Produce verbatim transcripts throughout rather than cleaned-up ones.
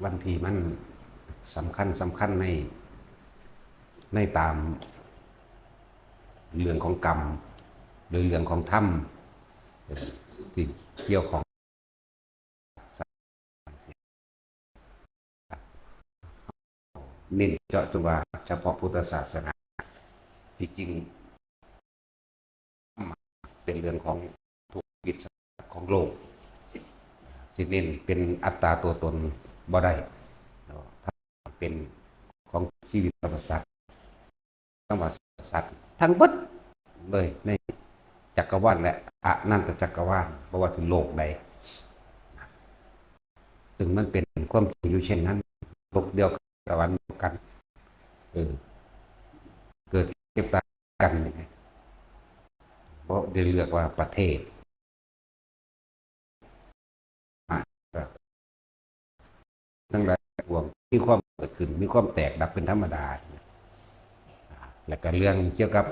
วันที่มันสำคัญ สำคัญใน ในตามเรื่องของกรรม หรือเรื่องของธรรม เอ่อ ที่เกี่ยวข้อง เน้นเจาะจงว่าเฉพาะพุทธศาสนา ที่จริง เป็นเรื่องของทุกวิสัยของโลก สิเน้นเป็นอัตตาตัวตนบ่ได้ เป็นของชีวิตสรรพสัตว์ ทั้งว่าสัตว์ทั้งเบิดเลยในจักรวาลและอนันตจักรวาล เพราะว่าถึงโลกใด ซึ่งมันเป็นความจริงอยู่เช่นนั้น โลกเดียวกัน สวรรค์เดียวกัน เออ เกิดเจ็บตายกันนี่ไง เพราะได้เลือกว่าประเทศ อ่ะ ทั้งหลายทั้งปวงมีความเกิดขึ้น มีความแตกดับเป็นธรรมดา และก็เรื่องเกี่ยวกับ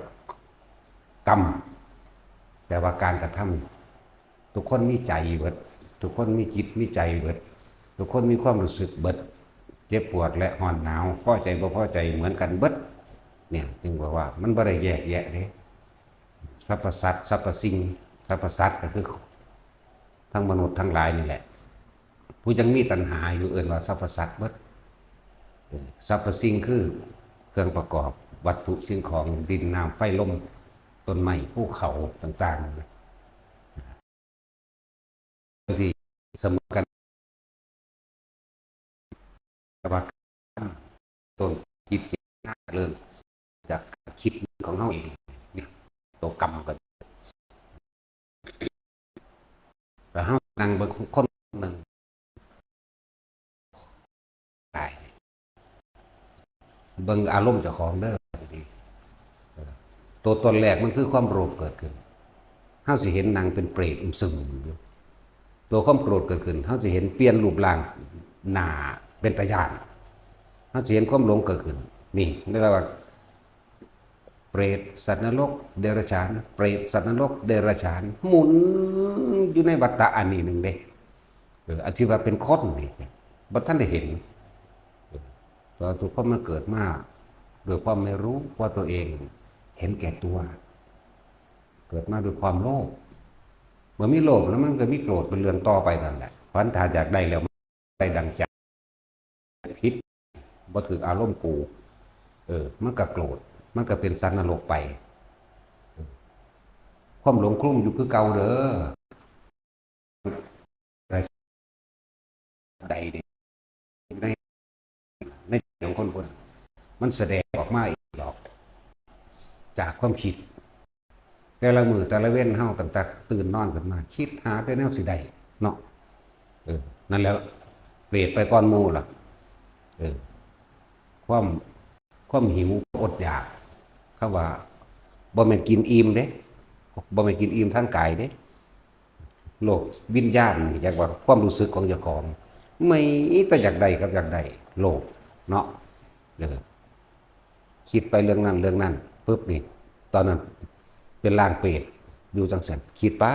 กรรม แปลว่าการกระทำ ทุกคนมีใจเบิด ทุกคนมีจิตมีใจเบิด ทุกคนมีความรู้สึกเบิด เจ็บปวดและร้อนหนาว พอใจบ่พอใจเหมือนกันเบิด เนี่ย จึงบอกว่ามันบ่ได้แยกแยะเด้ สรรพสัตว์ สรรพสิ่ง สรรพสัตว์ก็คือ ทั้งมนุษย์ทั้งหลายนี่แหละ ผู้ยังมีตัณหาอยู่เอิ้นว่าสรรพสัตว์เบิด เออ สรรพสิ่งคือเครื่องประกอบวัตถุสิ่งของ ดิน น้ำ ไฟ ลม ต้นไม้ ภูเขาต่างๆ ที่เสมอกัน แต่ว่าต้นจิตเจตนาเริ่มจากการคิดของเฮาเอง เนี่ย ตัวกรรมกัน แต่เฮานั่งเบิ่งคนหนึ่งตาย เบิ่งอารมณ์เจ้าของเด้อ ตัวตนแรกมันคือความโลภเกิดขึ้น เฮาสิเห็นนั่งเป็นเปรตอึมซึมอยู่ ตัวความโกรธเกิดขึ้น เฮาสิเห็นเปลี่ยนรูปร่างหน้าเป็นตาย้าน เฮาสิเห็นความหลงเกิดขึ้น นี่เรียกว่า เปรต สัตว์นรก เดรัจฉาน เปรต สัตว์นรก เดรัจฉาน หมุนอยู่ในวัฏฏะอันนี้หนึ่งเด้ เออ อันที่ว่าเป็นคนนี่ บ่ทันได้เห็น เออ เพราะทุกคนมันเกิดมาโดยความไม่รู้ว่าตัวเองเห็นแก่ตัว เกิดมาด้วยความโลภ เมื่อมีโลภแล้วมันก็มีโกรธเป็นเรื่องต่อไปนั่นแหละ เพราะฉะนั้นถ้าอยากได้แล้ว ได้ดังใจ ผิด บ่ถืกอารมณ์กู เออ มันก็โกรธ มันก็เป็นสัตว์นรกไป ความหลงคลุ้มอยู่คือเก่าเด้อ ใดเด้ ใน ในใจของคนคนนั้น มันแสดงออกมาเองดอก จากความคิด แต่ละมื้อแต่ละเว็นเฮาตั้งแต่ตื่นนอนขึ้นมา คิดหาแต่แนวสิได้เนาะ เออ นั่นแหละ เปรตไปก่อนหมู่ล่ะ เออ ความ ความหิว อดอยาก คำว่า บ่แม่นกินอิ่มเด้ บ่แม่นกินอิ่มทางกายเด้ โลกวิญญาณนี่ อยากว่าความรู้สึกของเจ้าของ ไม่แต่อยากได้กับอยากได้ โลภเนาะ เออ คิดไปเรื่องนั้นเรื่องนั้นปุ๊บนี่ ตอนนั้นเป็นร่างเปรตอยู่จังซั่น คิดไป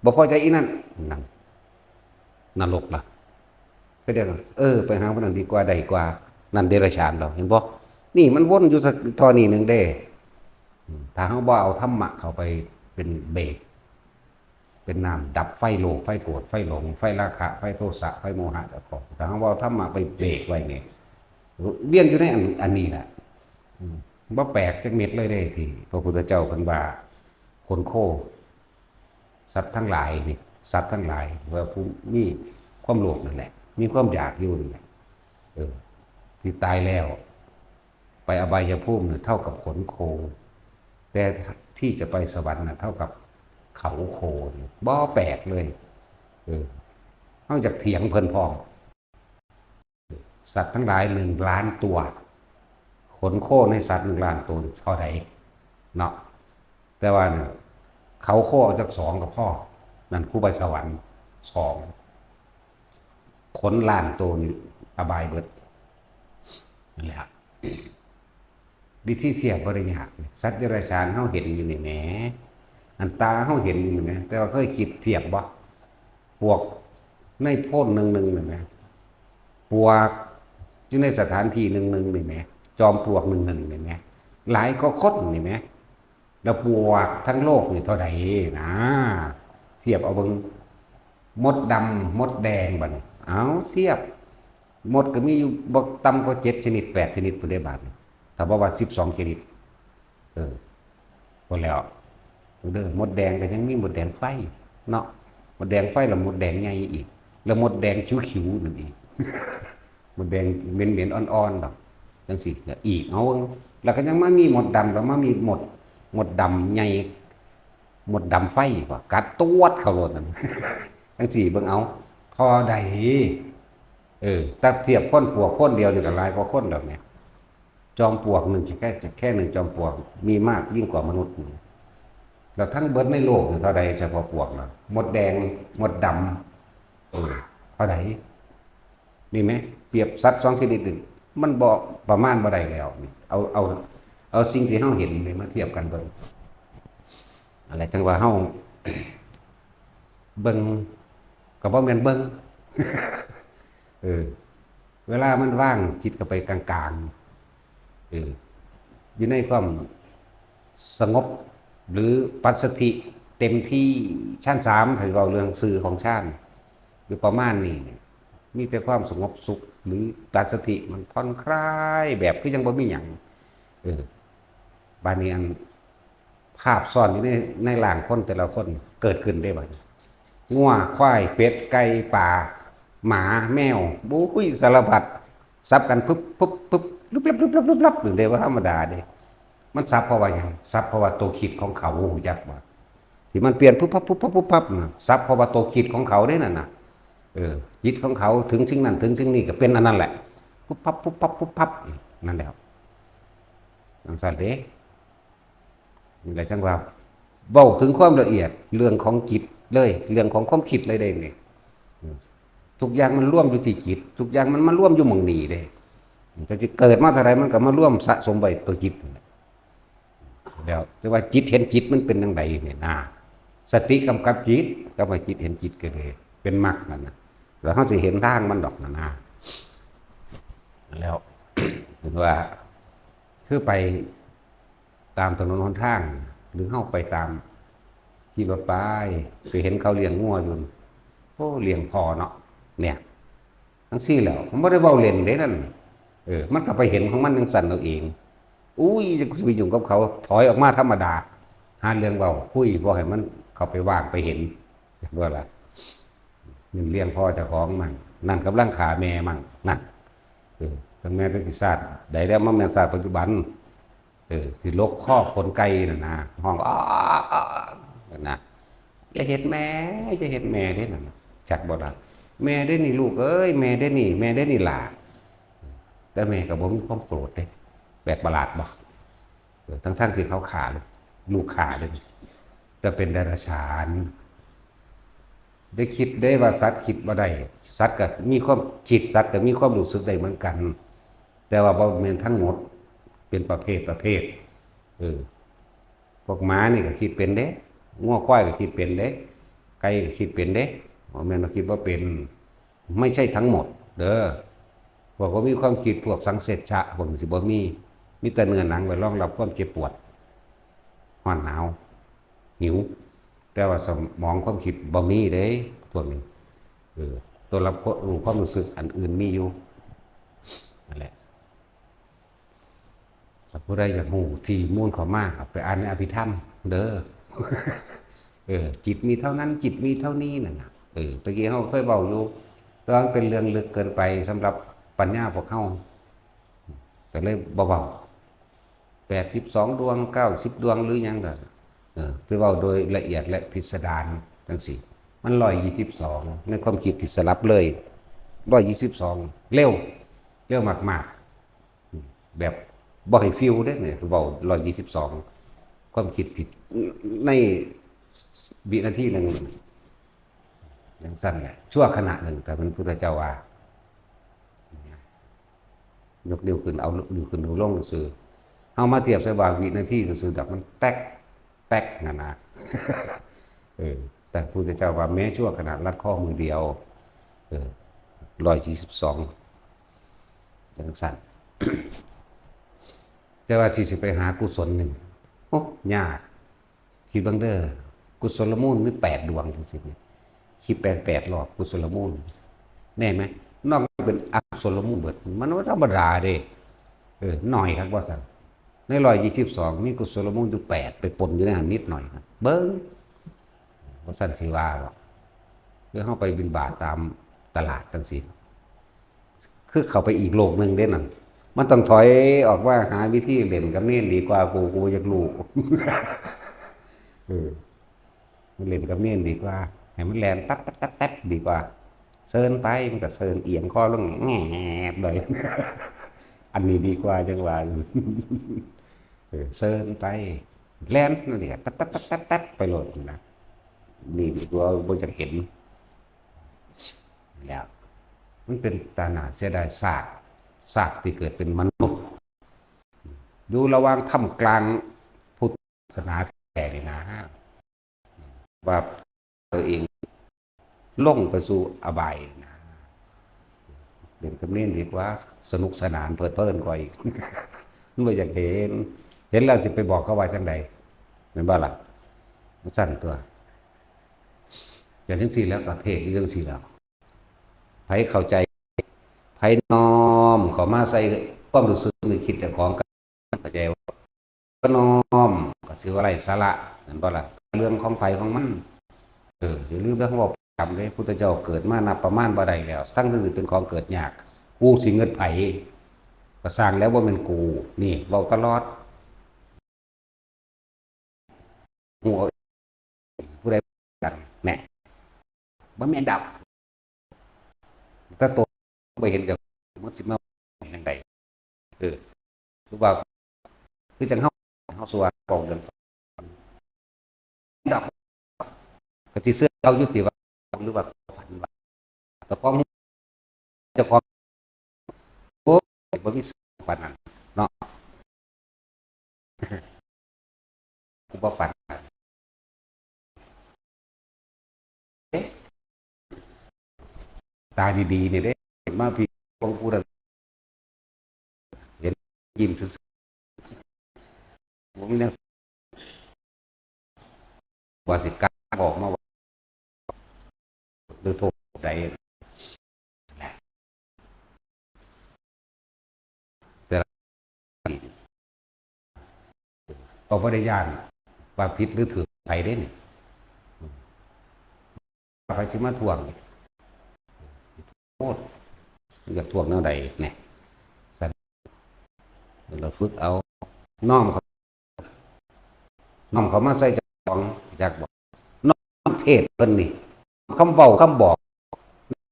บ่พอใจอีนั่น นั่น นรกล่ะ ก็เดี๋ยว เออ ไปหาผู้นั้นดีกว่า ได้กว่า นั่นเดรัจฉานเรา เห็นบ่ นี่มันวนอยู่สักท่อนี้หนึ่งเด้ อืม ถ้าเฮาบ่เอาธรรมะเข้าไปเป็นเบรก เป็นน้ำดับไฟโลภ ไฟโกรธ ไฟหลง ไฟราคะ ไฟโทสะ ไฟโมหะเจ้าของ ถ้าเฮาบ่เอาธรรมะไปเบรกไว้นี่ เวียนอยู่ในอัน อันนี้แหละ อืม บ่แปลกจักเม็ดเลยเด้ ที่พระพุทธเจ้าเพิ่นว่า คนโค สัตว์ทั้งหลายนี่ สัตว์ทั้งหลาย ว่าผู้มีความโลภนั่นแหละ มีความอยากอยู่นั่นแหละ เออ ที่ตายแล้ว ไปอบายภูมิเนี่ยเท่ากับขนโค แต่ที่จะไปสวรรค์น่ะเท่ากับเขาโคเนี่ย บ่แปลกเลย เออ เฮาอยากเถียงเพิ่นพร้อม สัตว์ทั้งหลายหนึ่งล้านตัว ขนโคในสัตว์หนึ่งล้านตัวเท่าใดเนาะ แต่ว่าเนี่ย เขาโคเอาจักสองก็พอ นั่นผู้ไปสวรรค์สอง ขนล้านตัวนี่อบายเบิด นั่นแหละ วิธีเทียบบ่ได้ยาก สัตว์เดรัจฉานเฮาเห็นอยู่นี่แหม อันตาเฮาเห็นอยู่นี่แหม แต่ว่าเคยคิดเทียบบ่ พวกในโพนหนึ่งหนึ่งนี่แหม ปลวกอยู่ในสถานที่หนึ่งหนึ่งนี่แหม จอมปลวกหนึ่งหนึ่งนี่แหม หลายก็คนนี่แหม แล้วปลวกทั้งโลกนี่เท่าใดนะ เทียบเอาเบิ่ง มดดำ มดแดงบัดนี้ เอาเทียบ มดก็มีอยู่บ่ต่ำกว่าเจ็ดชนิด แปดชนิดพุ้นเด้บาดนี้ ถ้าบ่ว่าสิบสองชนิด เออ พุ้นแล้ว เด้อ มดแดงก็ยังมีมดแดงไฟเนาะ มดแดงไฟแล้วมดแดงใหญ่อีก แล้วมดแดงขิวๆนั่นอีก มดแดงเหม็นๆอ่อนๆดอก จังซี่ก็อีก เอาเบิ่ง แล้วก็ยังมามีมดดำ แล้วมามีมด มดดำใหญ่ มดดำไฟว่ากัดตวดเข้าโลดนั่น จังซี่เบิ่งเอา เท่าใด เออ ถ้าเทียบคนปลวกคนเดียวนี่ก็หลายกว่าคนแล้วเนี่ย จอมปลวกหนึ่งจะแค่ จะแค่หนึ่งจอมปลวก มีมากยิ่งกว่ามนุษย์ แล้วทั้งเบิดในโลกนี่เท่าใดเฉพาะปลวกนะ มดแดง มดดำ เออ เท่าใด นี่แหม เปรียบสัตว์สองชนิดนี่ มันบ่ ประมาณบ่ได้แล้วนี่ เอา เอา เอาสิ่งที่เฮาเห็นนี่มาเทียบกันเบิ่ง อะไรจังว่าเฮา เบิ่ง ก็บ่แม่นเบิ่ง เออ เวลามันว่างจิตก็ไปกลางๆ เออ อยู่ในความสงบ หรือปัสสัทธิเต็มที่ ฌานสาม ถ้าเว้าเรื่องซื่อของฌาน อยู่ประมาณนี้ มีแต่ความสงบสุข หรือปัสสัทธิมันผ่อนคลาย แบบคือยังบ่มีหยัง เออ บาดนี้อัน ภาพซ้อนอยู่ใน ในร่างคนแต่ละคนเกิดขึ้นได้บัดนี้ งัว ควาย เป็ด ไก่ ปลา หมา แมว บุ้ย สารพัด สับกันปึ๊บปึ๊บปึ๊บ ลุบลับลุบลับลุบลับ นี่เด้ บ่ธรรมดาเด้ มันสับเพราะว่าหยัง สับเพราะว่าตัวคิดของเขา ฮู้จักบ่ ที่มันเปลี่ยนปุ๊บปั๊บปุ๊บปั๊บปุ๊บปั๊บน่ะ สับเพราะว่าตัวคิดของเขาเด้นั่นน่ะ เออ จิตของเขาถึงสิ่งนั้นถึงสิ่งนี้ก็เป็นอันนั้นแหละ ปุ๊บปั๊บปุ๊บปั๊บปุ๊บปั๊บ นั่นแหละ จังซั่นเด้ นี่แหละจังว่า เว้าถึงความละเอียด เรื่องของจิตเลย เรื่องของความคิดเลยเด้นี่ ทุกอย่างมันรวมอยู่ที่จิต ทุกอย่างมันมารวมอยู่หม่องนี้เด้ มันก็สิเกิดมาเท่าใดมันก็มารวมสะสมไว้ตัวจิตนั่นแหละ แล้วแต่ว่าจิตเห็นจิตมันเป็นจั่งใดนี่นะ สติกำกับจิต กับว่าจิตเห็นจิตก็เลย เป็นมรรคนั่นน่ะ แล้วเฮาสิเห็นทางมันดอกนั่นนะ แล้ว เห็นว่า คือไปตามถนนหนทาง หรือเฮาไปตามขี่รถไป ไปเห็นเขาเลี้ยงงัวอยู่ โอ้ เลี้ยงพอเนาะ เนี่ย จังซี่แหล้ว มันบ่ได้เว้าเล่นเด้นั่น เออ มันก็ไปเห็นของมันจังซั่นเอาเอง อุ้ย จะไปยุ่งกับเขา ถอยออกมาธรรมดา หาเรื่องเว้า คุย บ่ให้มันเข้าไปว่างไปเห็น ว่าล่ะ มันเลี้ยงพ่อเจ้าของมัน นั่นกำลังฆ่าแม่มัน นั่น เออ ทั้งแม่ทั้งสิชาติ ใดแล้วมันแม่นชาติปัจจุบัน เออ ที่ลกคอขนไก่น่ะนะ ฮ้อง "อ้า อ้า อ้า" นั่นนะ "อย่าเฮ็ดแม่ อย่าเฮ็ดแม่เด้" นั่นน่ะ จักบ่ล่ะ "แม่เด้นี่ลูกเอ้ย แม่เด้นี่ แม่เด้นี่หล่า" แต่แม่ก็บ่มีความโกรธเด้ แปลกประหลาดบ่ เออ ทั้งๆที่เขาฆ่าลูก ลูกฆ่าเด้ แต่เป็นเดรัจฉาน ได้คิดได้ว่าสัตว์คิดบ่ได้ สัตว์ก็มีความคิด สัตว์ก็มีความรู้สึกได้เหมือนกัน แต่ว่าบ่แม่นทั้งหมด เป็นประเภทประเภท เออ พวกหมานี่ก็คิดเป็นเด้ งัวควายก็คิดเป็นเด้ ไก่ก็คิดเป็นเด้ บ่แม่นว่าคิดบ่เป็น ไม่ใช่ทั้งหมด เด้อ พวกบ่มีความคิด พวกสังเสชะ พวกนี้สิบ่มี มีแต่เนื้อหนังไว้รองรับความเจ็บปวด ร้อนหนาว หิว แต่ว่าสมองความคิดบ่มีเด้ พวกนี้ เออ ตัวรับรู้ความรู้สึกอันอื่นมีอยู่ นั่นแหละ ถ้าผู้ใดอยากรู้ที่มูลเข้ามา ก็ไปอ่านในอภิธรรมเด้อ เออ จิตมีเท่านั้น จิตมีเท่านี้นั่นน่ะ เออ ตะกี้เฮาเคยเว้าอยู่ แต่ว่ามันเป็นเรื่องลึกเกินไปสำหรับปัญญาพวกเฮา ก็เลยบ่เว้า แปดสิบสองดวง เก้าสิบดวง หรือหยังก็ เออ ไปเว้าโดยละเอียดและพิสดารจังซี่ มันร้อยยี่สิบสอง ในความคิดที่สลับเลย ร้อยยี่สิบสอง เร็ว เร็วมากๆ แบบบ่ให้ฟิวเด้เนี่ย เว้าร้อยยี่สิบสอง ความคิดที่ในวินาทีหนึ่ง จังซั่นแหละ ชั่วขณะหนึ่ง แต่พระพุทธเจ้าว่า ยกนิ้วขึ้น เอานิ้วขึ้น เอาลงซื่อ เฮามาเทียบใส่ว่าวินาทีซื่อๆ ดอกมันแต๊ก แต๊กนั่นนะ เออ แต่พระพุทธเจ้าว่าแม้ชั่วขณะลัดข้อมือเดียว เออ ร้อยยี่สิบสอง จังซั่น แต่ว่าที่สิไปหากุศลนี่ โอ้ ยาก คิดเบิ่งเด้อ กุศลมูลมีแปดดวงจังซี่นี่ คิดแปด แปดรอบ กุศลมูล แน่ไหม นอกนั้นเป็นอกุศลมูลเบิด มันบ่ธรรมดาเด้ เออ น้อยคักว่าซั่น ในร้อยยี่สิบสอง มีกุศลมูลอยู่แปด ไปปนอยู่ในหั้นนิดหน่อยครับ เบิ่ง ว่าซั่นสิว่าบ่ คือเฮาไปบิณฑบาตตามตลาดจังซี่ คือเข้าไปอีกโลกหนึ่งเด้นั่น มันต้องถอยออกมาหาวิธีเล่นกับเณรดีกว่า กู กูอยากรู้ เออ มันเล่นกับเณรดีกว่า ให้มันแล่นตัดตัดตัดตัดดีกว่า เซินไป มันก็เซินเอียงคอลงแงบเลย อันนี้ดีกว่าจังหวะ เออ เซินไป แล่นนั่นแหละ ตัดตัดตัดตัดตัดไปโลดนะ นี่ดีกว่า บ่อยากเห็น แล้ว มันเป็นตาหน้าเสียดายซาก ซากที่เกิดเป็นมนุษย์ อยู่ระหว่างท่ามกลางพุทธศาสนาแท้นี่นะ ว่าตัวเองลงไปสู่อบายนะ เล่นกับเณรดีกว่า สนุกสนานเพลิดเพลินกว่าอีก มันบ่อยากเห็น เห็นแล้วสิไปบอกเขาว่าจังใด แม่นบ่ล่ะ มันซั่นตัว อย่างจังซี่แล้วก็เทศน์อยู่จังซี่แล้ว ไผเข้าใจ ไผน้อมเข้ามาใส่ความรู้สึกนึกคิดเจ้าของ ก็เข้าใจว่า ก็น้อม ก็ถือว่าไร้สาระ แม่นบ่ล่ะ เรื่องของไผของมัน เออ อย่าลืมเด้อ เฮาเว้าประจำเด้ พุทธเจ้าเกิดมานับประมาณบ่ได้แล้ว ทั้งที่เป็นของเกิดยาก กูสิเงิดไผ ก็สร้างแล้วบ่แม่นกู นี่ เว้าตลอด ฮู้เอาเอง ผู้ใดกัน แหน่ บ่แม่นดอก แต่โตบ่เห็นกับ มันสิมาจังใด เออ คือว่า คือจังเฮา เฮาสวดบอกเรื่องดอก ก็สิเชื่อเจ้าอยู่ติว่า หรือว่าฝันว่า เจ้าของ เจ้าของ โอ้ย บ่มีสุขปานนั้นเนาะ กูบ่ฝัน เอ๊ะ ตาดีๆ นี่เด้ มาพี่ ของกูนั่น เห็นยิ้มซื่อๆ บ่มีแนว ว่าสิกล้าบอกมาว่า หรือโทษใด แต่ละ ก็บ่ได้ย้านว่าผิดหรือถูกไผเด้นี่ ไผสิมาทวง โคตร อยากทวงแนวใดเนี่ย ซั่น เราฝึกเอา น้อมเขา น้อมเขามาใส่เจ้าของ จักบอก น้อมเทศน์เพิ่นนี่ คำเว้าคำบอก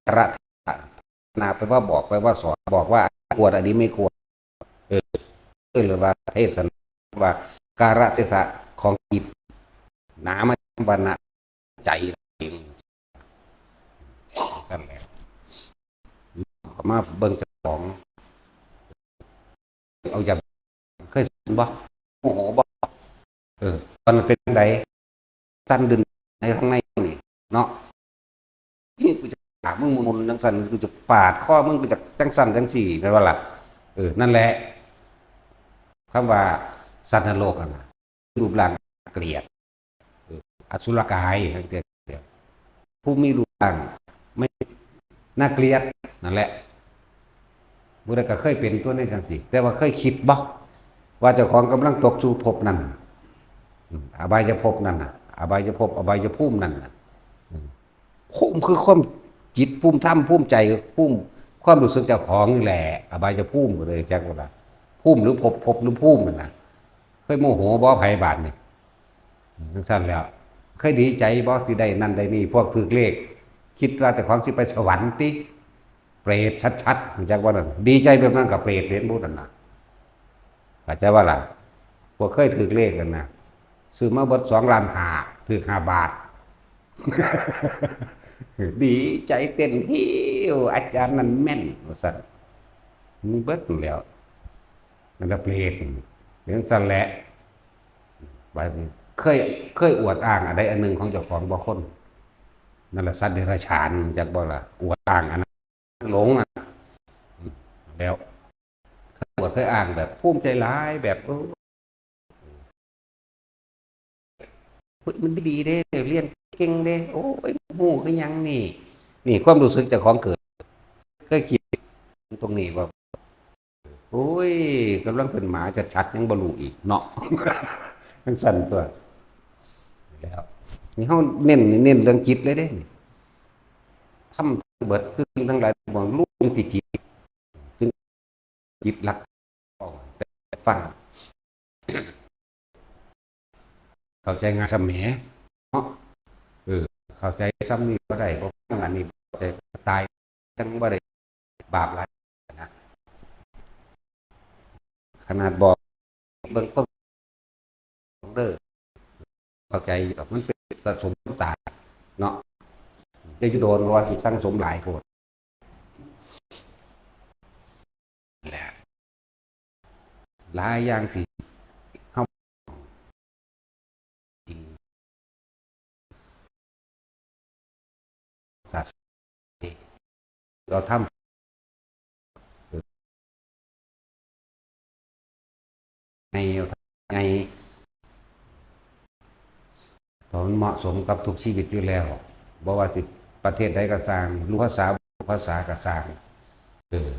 กาละเทศะ นาแปลว่าบอก แปลว่าสอน บอกว่าอันนี้ควร อันนี้ไม่ควร เออ เออ หรือว่าเทศนา ว่า กาละเทศะของจิต นามาบรรณะใจเอง นั่นแหละ มาเบิ่งเจ้าของ เอาอย่าง เคยเห็นบ่ โมโหบ่ เออ ตอนนั้นเป็นจั่งใด สั่นดึงในข้างในนี่ เนาะ นี่กูจะปาดมึงมุนๆจังซั่น กูจะปาดคอมึง กูจะจังซั่นจังซี่ แม่นบ่ล่ะ เออ นั่นแหละ คำว่าสัตว์นรกอะนะ รูปร่างเกลียด เออ อสุรกาย ผู้มีรูปร่างไม่น่าเกลียด นั่นแหละ ผู้ใดก็เคยเป็นตัวนี้จังซี่ แต่ว่าเคยคิดบ่ ว่าเจ้าของกำลังตกสู่ภพนั่น อืม อบายภพนั่นน่ะ อบายภพ อบายภูมินั่นน่ะ อืม ภูมิคือความจิต ภูมิธรรม ภูมิใจ ภูมิความรู้สึกเจ้าของนี่แหละ อบายภูมิก็เลยจักว่า ภูมิหรือภพ ภพหรือภูมินั่นน่ะ เคยโมโหบ่ ไผบาดนี่ จังซั่นแล้ว เคยดีใจบ่ที่ได้นั่นได้นี่ พวกถืกเลข คิดว่าเจ้าของสิไปสวรรค์ติ เปรตชัดๆ รู้จักบ่นั่น ดีใจแบบนั้นก็เปรตเห็นบ่นั่นน่ะ เข้าใจบ่ล่ะ พวกเคยถืกเลขกันนะ ซื้อมาเบิดสองล้านห้า ถืกห้าบาท ดีใจเต้นฮิ้ว อาจารย์นั่นแม่น ว่าซั่น มีเบิดนั่นแหล้ว นั่นละเปรต เป็นจังซั่นแหละ บาดนี้เคย เคยอวดอ้างอันใดอันหนึ่งของเจ้าของบ่คน นั่นละสัตว์เดรัจฉาน จักบ่ล่ะ อวดอ้างอันนั้น หลงน่ะ แล้ว อวดเคยอ้างแบบภูมิใจหลายแบบ เออ เฮ้ย มันดีเด้ เรียนเก่งเด้ โอ้ย ฮู้คือหยังนี่ นี่ความรู้สึกเจ้าของเกิด เคยคิดตรงนี้ว่า โอ้ย กำลังเป็นหมาชัดๆ ยังบ่รู้อีกเนาะ จั่งซั่นตั๊ว แล้ว นี่เฮาเน้น เน้นเรื่องจิตเลยเด้ ทำเบิดคือสิ่งทั้งหลาย บ่รู้ที่จิต จิตหลัก ฟัง เข้าใจง่ายสำแหมเนาะ เออ เข้าใจซ้ำนี่บ่ได้ บ่ฟังอันนี้บ่เข้าใจ ตาย จั่งบ่ได้บาปหลายนะ ขนาดบอกเบิ่งคนเด้อ เข้าใจอยู่ดอก มันเป็นสะสมตาเนาะ จะอยู่โดน ว่าสิสั่งสมหลายโพด แหละ หลายอย่างที่เฮา ศาสนา เราทำ ไง ไง เพราะมันเหมาะสมกับทุกชีวิตอยู่แล้ว บ่ว่าสิประเทศใดก็ซ่าง รู้ภาษา บ่รู้ภาษาก็ซ่าง เออ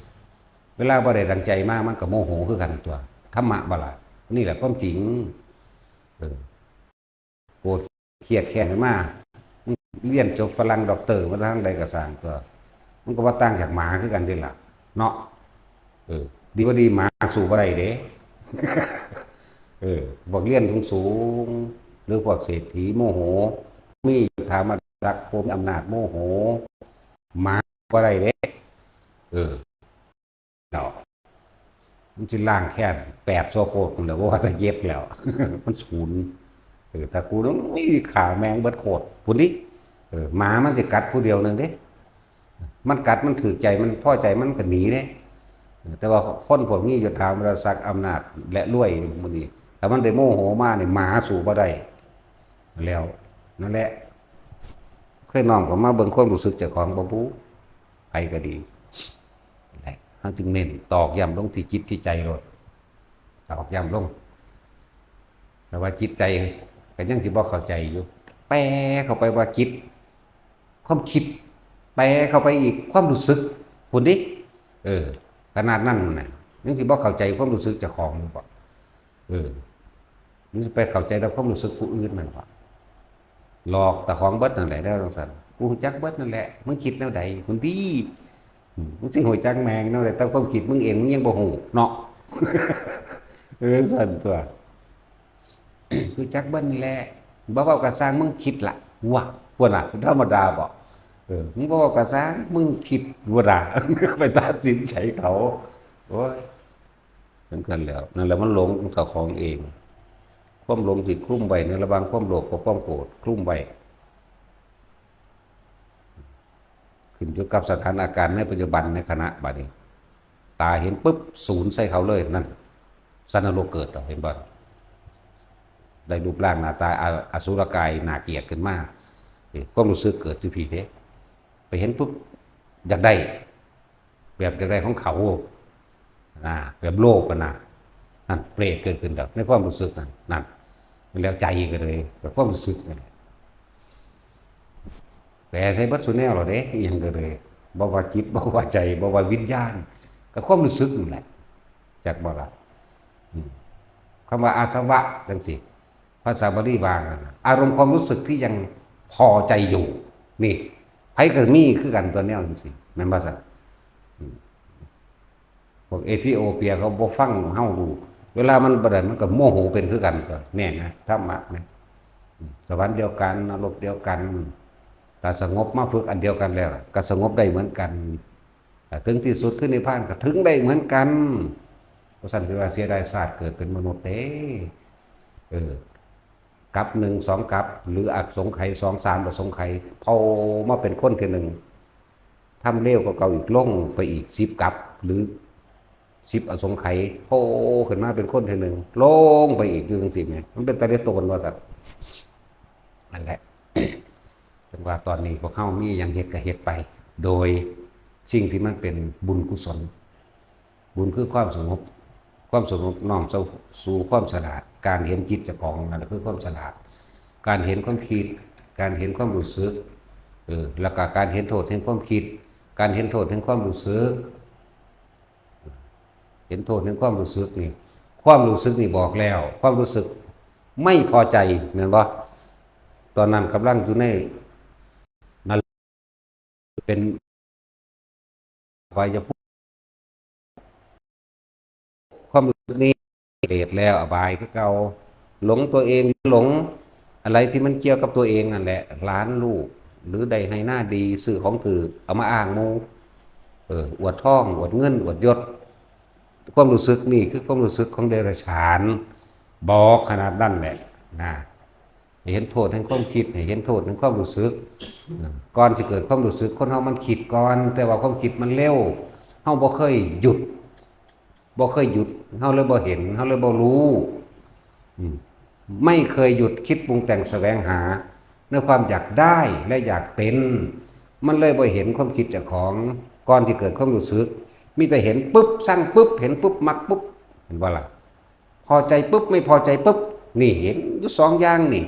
เวลาบ่ได้ดังใจมา มันก็โมโหคือกันตั๊ว ธรรมะบ่ล่ะ นี่แหละความจริง เออ โกรธเครียดแค้นมา เรียนจบฝรั่งด็อกเตอร์มาทางใดก็ซ่างตั๊ว มันก็บ่ต่างจากหมาคือกันเด้ล่ะ เนาะ เออ ดีบ่ดีหมาสู้บ่ได้เด้ เออ พวกเรียนสูงๆ หรือพวกเศรษฐีโมโห มียศถาบรรดาศักดิ์ ผู้มีอำนาจโมโห หมาบ่ได้เด้ เออ เนาะ มันสิล้างแค้นแปดชั่วโคตรพุ้นแหล้ว บ่ว่าแต่เจ็ดแล้ว มันสูน เออ ถ้ากูต้องมีฆ่าแม่งเบิดโคตรพุ้นดิ เออ หมามันสิกัดผู้เดียวหนึ่งเด้ มันกัดมันถืกใจ มันพอใจมันก็หนีเด้ เออ แต่ว่าคนพวกนี้ยศถาบรรดาศักดิ์ อำนาจและรวยหมู่นี้ ถ้ามันได้โมโหมานี่ หมาสู้บ่ได้ แล้ว นั่นแหละ เคยน้อมเข้ามาเบิ่งความรู้สึกเจ้าของบ่บุ ไผก็ดี นั่นแหละ เฮาจึงเน้นตอกย้ำลงที่จิตที่ใจโลด ตอกย้ำลง แต่ว่าจิตใจก็ยังสิบ่เข้าใจอยู่ แปลเข้าไปว่าจิต ความคิด แปลเข้าไปอีกความรู้สึกพุ้นดิ เออ ขนาดนั้นน่ะ ยังสิบ่เข้าใจความรู้สึกเจ้าของอยู่บ่ เออ มันสิไปเข้าใจแต่ความรู้สึกผู้อื่นนั่นวะ หลอกเจ้าของเบิดนั่นแหละ แล้วจั่งซั่น กูรู้จักเบิดนั่นแหละ มึงคิดแนวใดพุ้นติ อืม มึงสิรู้จักแม่งแนวใด แต่ความคิดมึงเองมึงยังบ่รู้เนาะ เออ จั่งซั่นตั๊ว รู้จักเบิดนั่นแหละ บ่เว้าก็ซ่าง มึงคิดละ วะ พุ้นน่ะ ธรรมดาบ่ เออ มึงบ่เว้าก็ซ่าง มึงคิดพุ้นน่ะ ไปตัดสินใส่เขา โอ้ย จั่งซั่นแหล้ว นั่นแหละมันหลงเจ้าของเอง ความหลงที่คลุมไว้ในระหว่างความโลภกับความโกรธ คลุมไว้ ขึ้นอยู่กับสถานการณ์ในปัจจุบันในขณะบัดนี้ ตาเห็นปุ๊บ สูนใส่เขาเลย นั่น สัตว์นรกเกิดแล้ว เห็นบ่ ได้รูปร่างหน้าตาอ- อสุรกายน่าเกลียดขึ้นมา นี่ความรู้สึกเกิดอยู่พี้เด้ ไปเห็นปุ๊บ อยากได้ แบบอยากได้ของเขา นะ แบบโลภอะนะ นั่น เปรตเกิดขึ้นแล้ว ในความรู้สึกนั่น นั่น แล้วใจก็เลย แบบความรู้สึกนั่นแหละ แปลใส่เบิดซุแนวแล้วเด้ อิหยังก็เลย บ่ว่าจิต บ่ว่าใจ บ่ว่าวิญญาณ ก็ความรู้สึกนั่นแหละ จักบ่ล่ะ อืม คำว่าอาสวะจั่งซี้ ภาษาบาลีว่านั่นน่ะ อารมณ์ความรู้สึกที่ยังพอใจอยู่ นี่ ไผก็มีคือกันตั๊วแนวจั่งซี้ แม่นบ่ซั่น อืม พวกเอธิโอเปียเขาบ่ฟังเฮารู้ เวลามันบ่ได้มันก็โมโหเป็นคือกันตั๊ว แน่นะ ธรรมะนะ อืม สวรรค์เดียวกัน นรกเดียวกัน ถ้าสงบมาฝึกอันเดียวกันแล้ว ก็สงบได้เหมือนกัน แต่ถึงที่สุดคือนิพพานก็ถึงได้เหมือนกัน เพราะฉะนั้นถือว่าเสียดายชาติเกิดเป็นมนุษย์เด้ เออ กัปหนึ่ง สองกัป หรืออสงไขยสอง สามอสงไขย เผามาเป็นคนทีหนึ่ง ทำเลวกว่าเก่าอีก ลงไปอีกสิบกัป หรือสิบอสงไขย โผล่ขึ้นมาเป็นคนทีหนึ่ง ลงไปอีกอยู่จั่งซี้แหม มันเป็นตาเลียโตนว่าซั่น นั่นแหละ จั่งว่าตอนนี้พวกเฮามีหยังเฮ็ดก็เฮ็ดไป โดยสิ่งที่มันเป็นบุญกุศล บุญคือความสงบ ความสงบน้อมสู่ความฉลาด การเห็นจิตเจ้าของนั่นคือความฉลาด การเห็นความคิด การเห็นความรู้สึก เออ แล้วก็การเห็นโทษแห่งความคิด การเห็นโทษแห่งความรู้สึก เห็นโทษแห่งความรู้สึกนี่ ความรู้สึกนี่บอกแล้ว ความรู้สึกไม่พอใจ แม่นบ่ ตอนนั้นกำลังอยู่ในนรก เป็นอบายภูมิ ความรู้สึกนี้กิเลสแล้ว อบายคือเก่า หลงตัวเอง หลงอะไรที่มันเกี่ยวกับตัวเองนั่นแหละ หลานลูก หรือได้ไฮ่นาดี ซื้อของถูก เอามาอ้างหมู่ เออ อวดทอง อวดเงิน อวดยศ ความรู้สึกนี่คือความรู้สึกของเดรัจฉาน บอกขนาดนั้นแหละนะ ให้เห็นโทษแห่งความคิด ให้เห็นโทษแห่งความรู้สึก ก่อนสิเกิดความรู้สึก คนเฮามันคิดก่อน แต่ว่าความคิดมันเร็ว เฮาบ่เคยหยุด บ่เคยหยุด เฮาเลยบ่เห็น เฮาเลยบ่รู้ อืม ไม่เคยหยุดคิดปรุงแต่งแสวงหา ในความอยากได้และอยากเป็น มันเลยบ่เห็นความคิดเจ้าของ ก่อนที่เกิดความรู้สึก มีแต่เห็นปุ๊บ ซังปุ๊บ เห็นปุ๊บ มักปุ๊บ เห็นบ่ล่ะ พอใจปุ๊บ ไม่พอใจปุ๊บ นี่เห็นอยู่สองอย่างนี่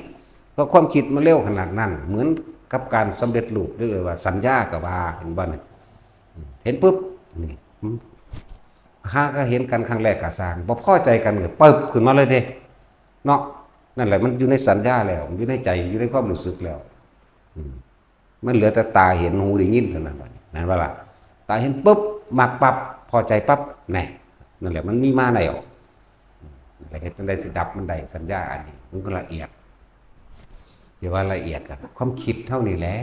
เพราะความคิดมันเร็วขนาดนั้น เหมือนกับการสำเร็จรูป หรือว่าสัญญาก็ว่า เห็นบ่นี่ เห็นปุ๊บ นี่ หาก็เห็นกันครั้งแรกก็ซ่าง บ่พอใจกันก็ปึ๊บขึ้นมาเลยเด้ เนาะ นั่นแหละ มันอยู่ในสัญญาแล้ว มันอยู่ในใจ อยู่ในความรู้สึกแล้ว อืม มันเหลือแต่ตาเห็น หูได้ยินเท่านั้นบัดนี้ แม่นบ่ล่ะ ตาเห็นปุ๊บ มักปั๊บ พอใจปั๊บ แน่ นั่นแหละ มันมีมาแล้ว แล้วเฮ็ดจั่งใดสิดับมันได้ สัญญาอันนี้ มันก็ละเอียด ที่ว่าละเอียดก็ความคิดเฮานี่แหละ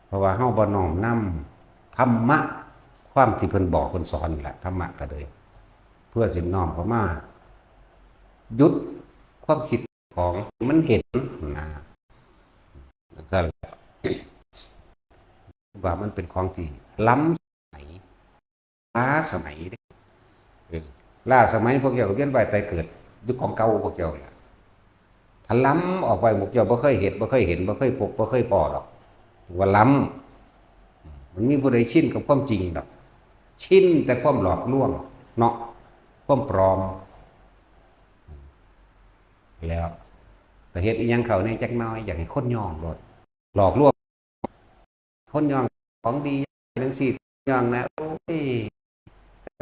เพราะว่าเฮาบ่น้อมนำธรรมะ ความที่เพิ่นบอกเพิ่นสอนนี่แหละ ธรรมะก็เลย เพื่อสิน้อมเข้ามาหยุดความคิดของมันเห็นนะ นั่นแหละ ว่ามันเป็นของที่ล้ำสมัย ล้าสมัยเด้ เออ ล้าสมัย พวกเจ้าก็เวียนว่ายตายเกิดอยู่ของเก่าพวกเจ้าแหละ ถ้าล้ำออกไป พวกเจ้าบ่เคยเห็น บ่เคยเห็น บ่เคยพบ บ่เคยพ้อดอก ว่าล้ำ มันมีผู้ใดชินกับความจริงดอก ชินแต่ความหลอกลวงเนาะ ความปลอม แล้ว แต่เฮ็ดอีหยังเข้าแหน่จักหน่อย อยากให้คนยอมโลด หลอกลวง คนยอมของดีจังซี่ ยอมนะ โอ้ย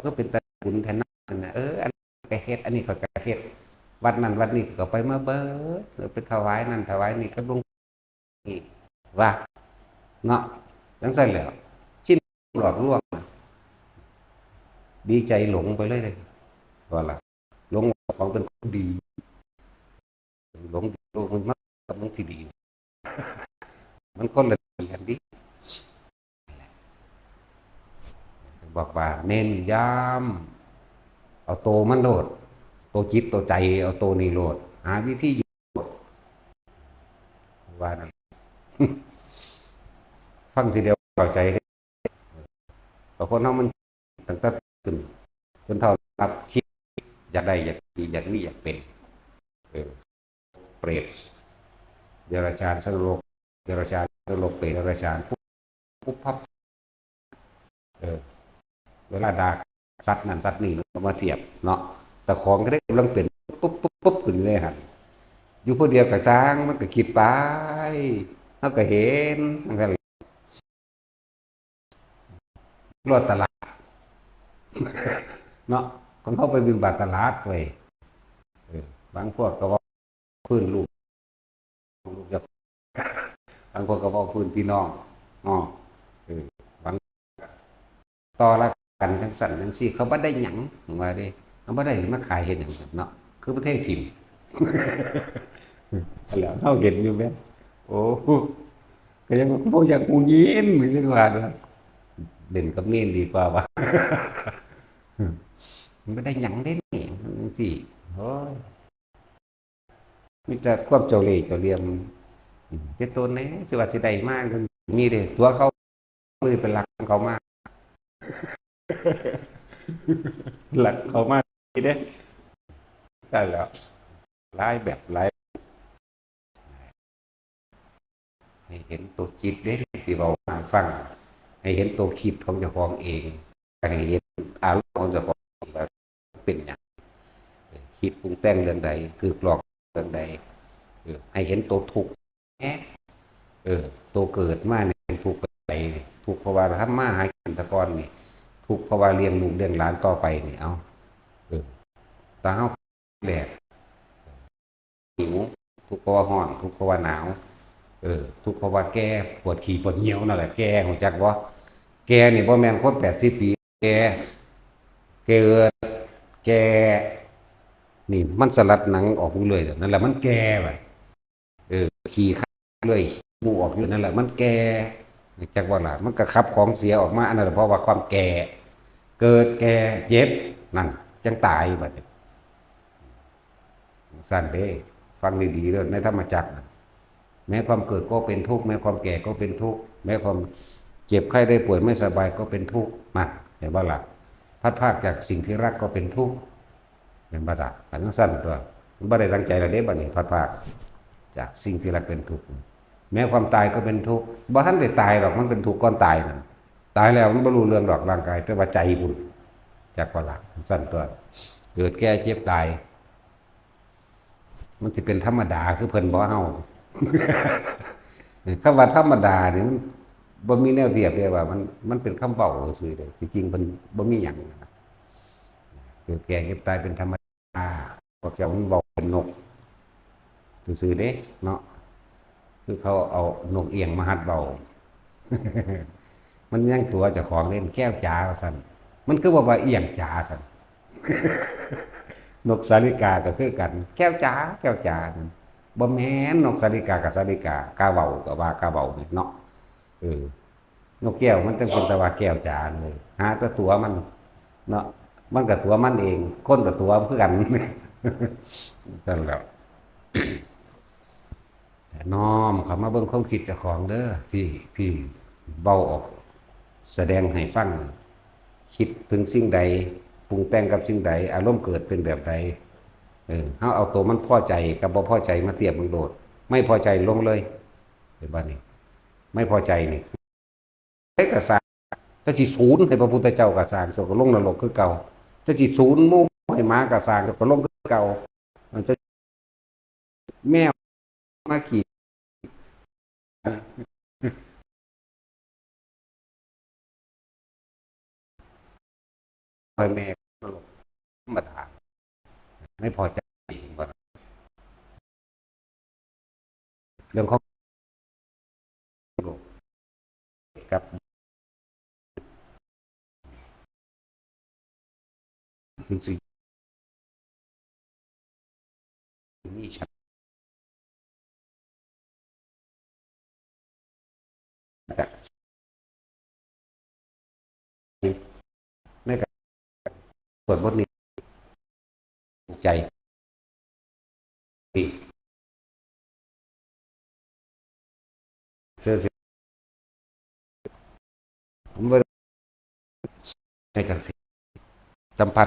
ก็เป็นตาบุญแท้นะ เออ อันก็เฮ็ด อันนี้ข้อยก็เฮ็ด วัดนั้นวัดนี้ก็ไปมาเบิด เออ ไปถวายนั่นถวายนี่กับหลวงนี่ ว่า เนาะ จังซั่นแหล้ว ชินหลอกลวง ดีใจหลงไปเลยเด้ ว่าล่ะ หลงของเป็นคนดี หลงโลกมันมากกับหลงที่ดี มันคนละดีกันดิ บอกว่าเน้นย้ำ เอาโตมันโลด โตจิตโตใจ เอาโตนี่โลด หาวิธีอยู่ ว่านั่น ฟังทีเดียวเข้าใจเด้ แต่คนเฮามันตั้งแต่ตื่นจนเฒ่า รับคิด อยากได้ อยากดี อยากมี อยากเป็น เออ เปรต เดรัจฉาน สัตว์นรก เดรัจฉาน นรก เปรต เดรัจฉาน ปุ๊บ ปุ๊บ พับ เออ เวลาด่าสัตว์นั่นสัตว์นี่ มันก็มาเทียบเนาะ แต่ของก็ได้กำลังเป็นปุ๊บ ปุ๊บ ปุ๊บ ขึ้นเลยหั่น อยู่ผู้เดียวก็ซ่าง มันก็คิดไป เฮาก็เห็น จังซั่น รอดตลาด เนาะ ของเขาไปบิณฑบาตตลาดเว้ย เออ บางพวกก็เว้าพื้นลูก ลูกเจ้า บางพวกก็เว้าพื้นพี่น้อง เนาะ เออ บางต่อราคากันจังซั่นจังซี่ เขาบ่ได้หยัง ว่าเด้ เขาบ่ได้มาขายเฮ็ดหยังเนาะ คือประเทศถิ่น แล้วเฮาเห็นอยู่แม่น โอ้ ก็ยังบ่อยากฮู้ยิน จังว่านะ เล่นกับเนนดีกว่าว่ะ มันบ่ได้หยังเด้นี่ จังซี่ โอ้ย มีแต่ความเจ้าเล่ห์เจ้าเหลี่ยม เฮ็ดตนแหน่ สิว่าสิได้มา มีเด้ ตัวเขาเลยไปลักเขามา ลักเขามา นี่เด้ ใช่แล้ว หลายแบบหลาย ให้เห็นตัวจิตเด้ ที่เว้ามาฟัง ให้เห็นตัวคิดของเจ้าของเอง ให้เห็น อารมณ์ของเจ้าของว่าเป็นหยัง เออ คิดปรุงแต่งเรื่องใด กึกหลอกเรื่องใด เออ ให้เห็นตัวทุกข์แหน่ เออ ตัวเกิดมาเนี่ยเป็นทุกข์ไป ทุกข์เพราะว่าทำมาหากินซะก่อนนี่ ทุกข์เพราะว่าเลี้ยงลูกเลี้ยงหลานต่อไปนี่ เอา เออ ตาเฮาแดด หิว ทุกข์เพราะว่าร้อน ทุกข์เพราะว่าหนาว เออ ทุกข์เพราะว่าแก่ ปวดขี้ปวดเยี่ยวนั่นแหละ แก่ รู้จักบ่ แก่นี่บ่แม่นคนแปดสิบปี แก่ แก่เอิด แก่ นี่มันสลัดหนังออกอยู่เรื่อย นั่นแหละมันแก่ว่ะ เออ ขี้ข้าเรื่อย มูกออกอยู่ นั่นแหละมันแก่ จักว่าล่ะ มันก็ขับของเสียออกมา อันนั้นแหละเพราะว่าความแก่ เกิดแก่เจ็บ นั่น จังตายบัดนี้ สั้นเด้ ฟังดีๆเด้อ ในธรรมจักรน่ะ แม้ความเกิดก็เป็นทุกข์ แม้ความแก่ก็เป็นทุกข์ แม้ความเจ็บไข้ได้ป่วยไม่สบายก็เป็นทุกข์ นั่น เห็นบ่ล่ะ พลัดพรากจากสิ่งที่รักก็เป็นทุกข์ เห็นบ่ล่ะ อันนั้นสั้นตัว มันบ่ได้ตั้งใจละเด้ บัดนี้พลัดพรากจากสิ่งที่รักเป็นทุกข์ แม้ความตายก็เป็นทุกข์ บ่ทันได้ตายดอก มันเป็นทุกข์ก่อนตายนั่น ตายแล้วมันบ่รู้เรื่องดอกร่างกาย แต่ว่าใจพุ้น จักว่าล่ะ สั้นตัว เกิดแก่เจ็บตาย มันสิเป็นธรรมดาคือเพิ่นบ่เฮา คำว่าธรรมดานี่มันบ่มีแนวเทียบเลยว่ามัน มันเป็นคำเว้าซื่อๆเด้ ที่จริงเพิ่นบ่มีหยังนะ เกิดแก่เจ็บตายเป็นธรรมดา พวกเจ้ามันเว้าเป็นนกซื่อๆเด้เนาะ คือเขาเอานกเอี้ยงมาหัดเว้า มันยังตั๋วเจ้าของเล่น แก้วจ๋าว่าซั่น มันคือว่า ว่าเอี้ยงจ๋าซั่น นกสาลิกาก็คือกัน แก้วจ๋า แก้วจ๋า บ่แม่นนกสาลิกากับสาลิกา กาเว้าก็ว่ากาเว้านี่เนาะ เออ นกแก้วมันจังเป็นตาว่าแก้วจ๋าเลย หาแต่ตั๋วมันเนาะ มันก็ตั๋วมันเอง คนก็ตั๋วคือกัน ซั่นแหล้ว น้อมเข้ามาเบิ่งความคิดเจ้าของเด้อ ที่ ที่เว้าออก แสดงให้ฟัง คิดถึงสิ่งใด ปรุงแต่งกับสิ่งใด อารมณ์เกิดเป็นแบบใด เออ เฮาเอาตัวมันพอใจกับบ่พอใจมาเทียบเบิ่งโลด ไม่พอใจลงเลย เห็นบ่นี่ ไม่พอใจนี่ เฮ็ดก็สร้าง ถ้าสิศูนย์ให้พระพุทธเจ้าก็สร้าง เจ้าก็ลงนรกคือเก่า ถ้าสิศูนย์หมูให้หมาก็สร้าง เจ้าก็ลงคือเก่า มันจะ แมวมาขี่ พ่อแม่ธรรมดา ไม่พอใจ เรื่องของโลกกับ ถึงสิมีฉันจะในการสวดบทนี้ ใจ เสีย เสีย ผมบ่ได้ใช้จังซี่ สัมผัส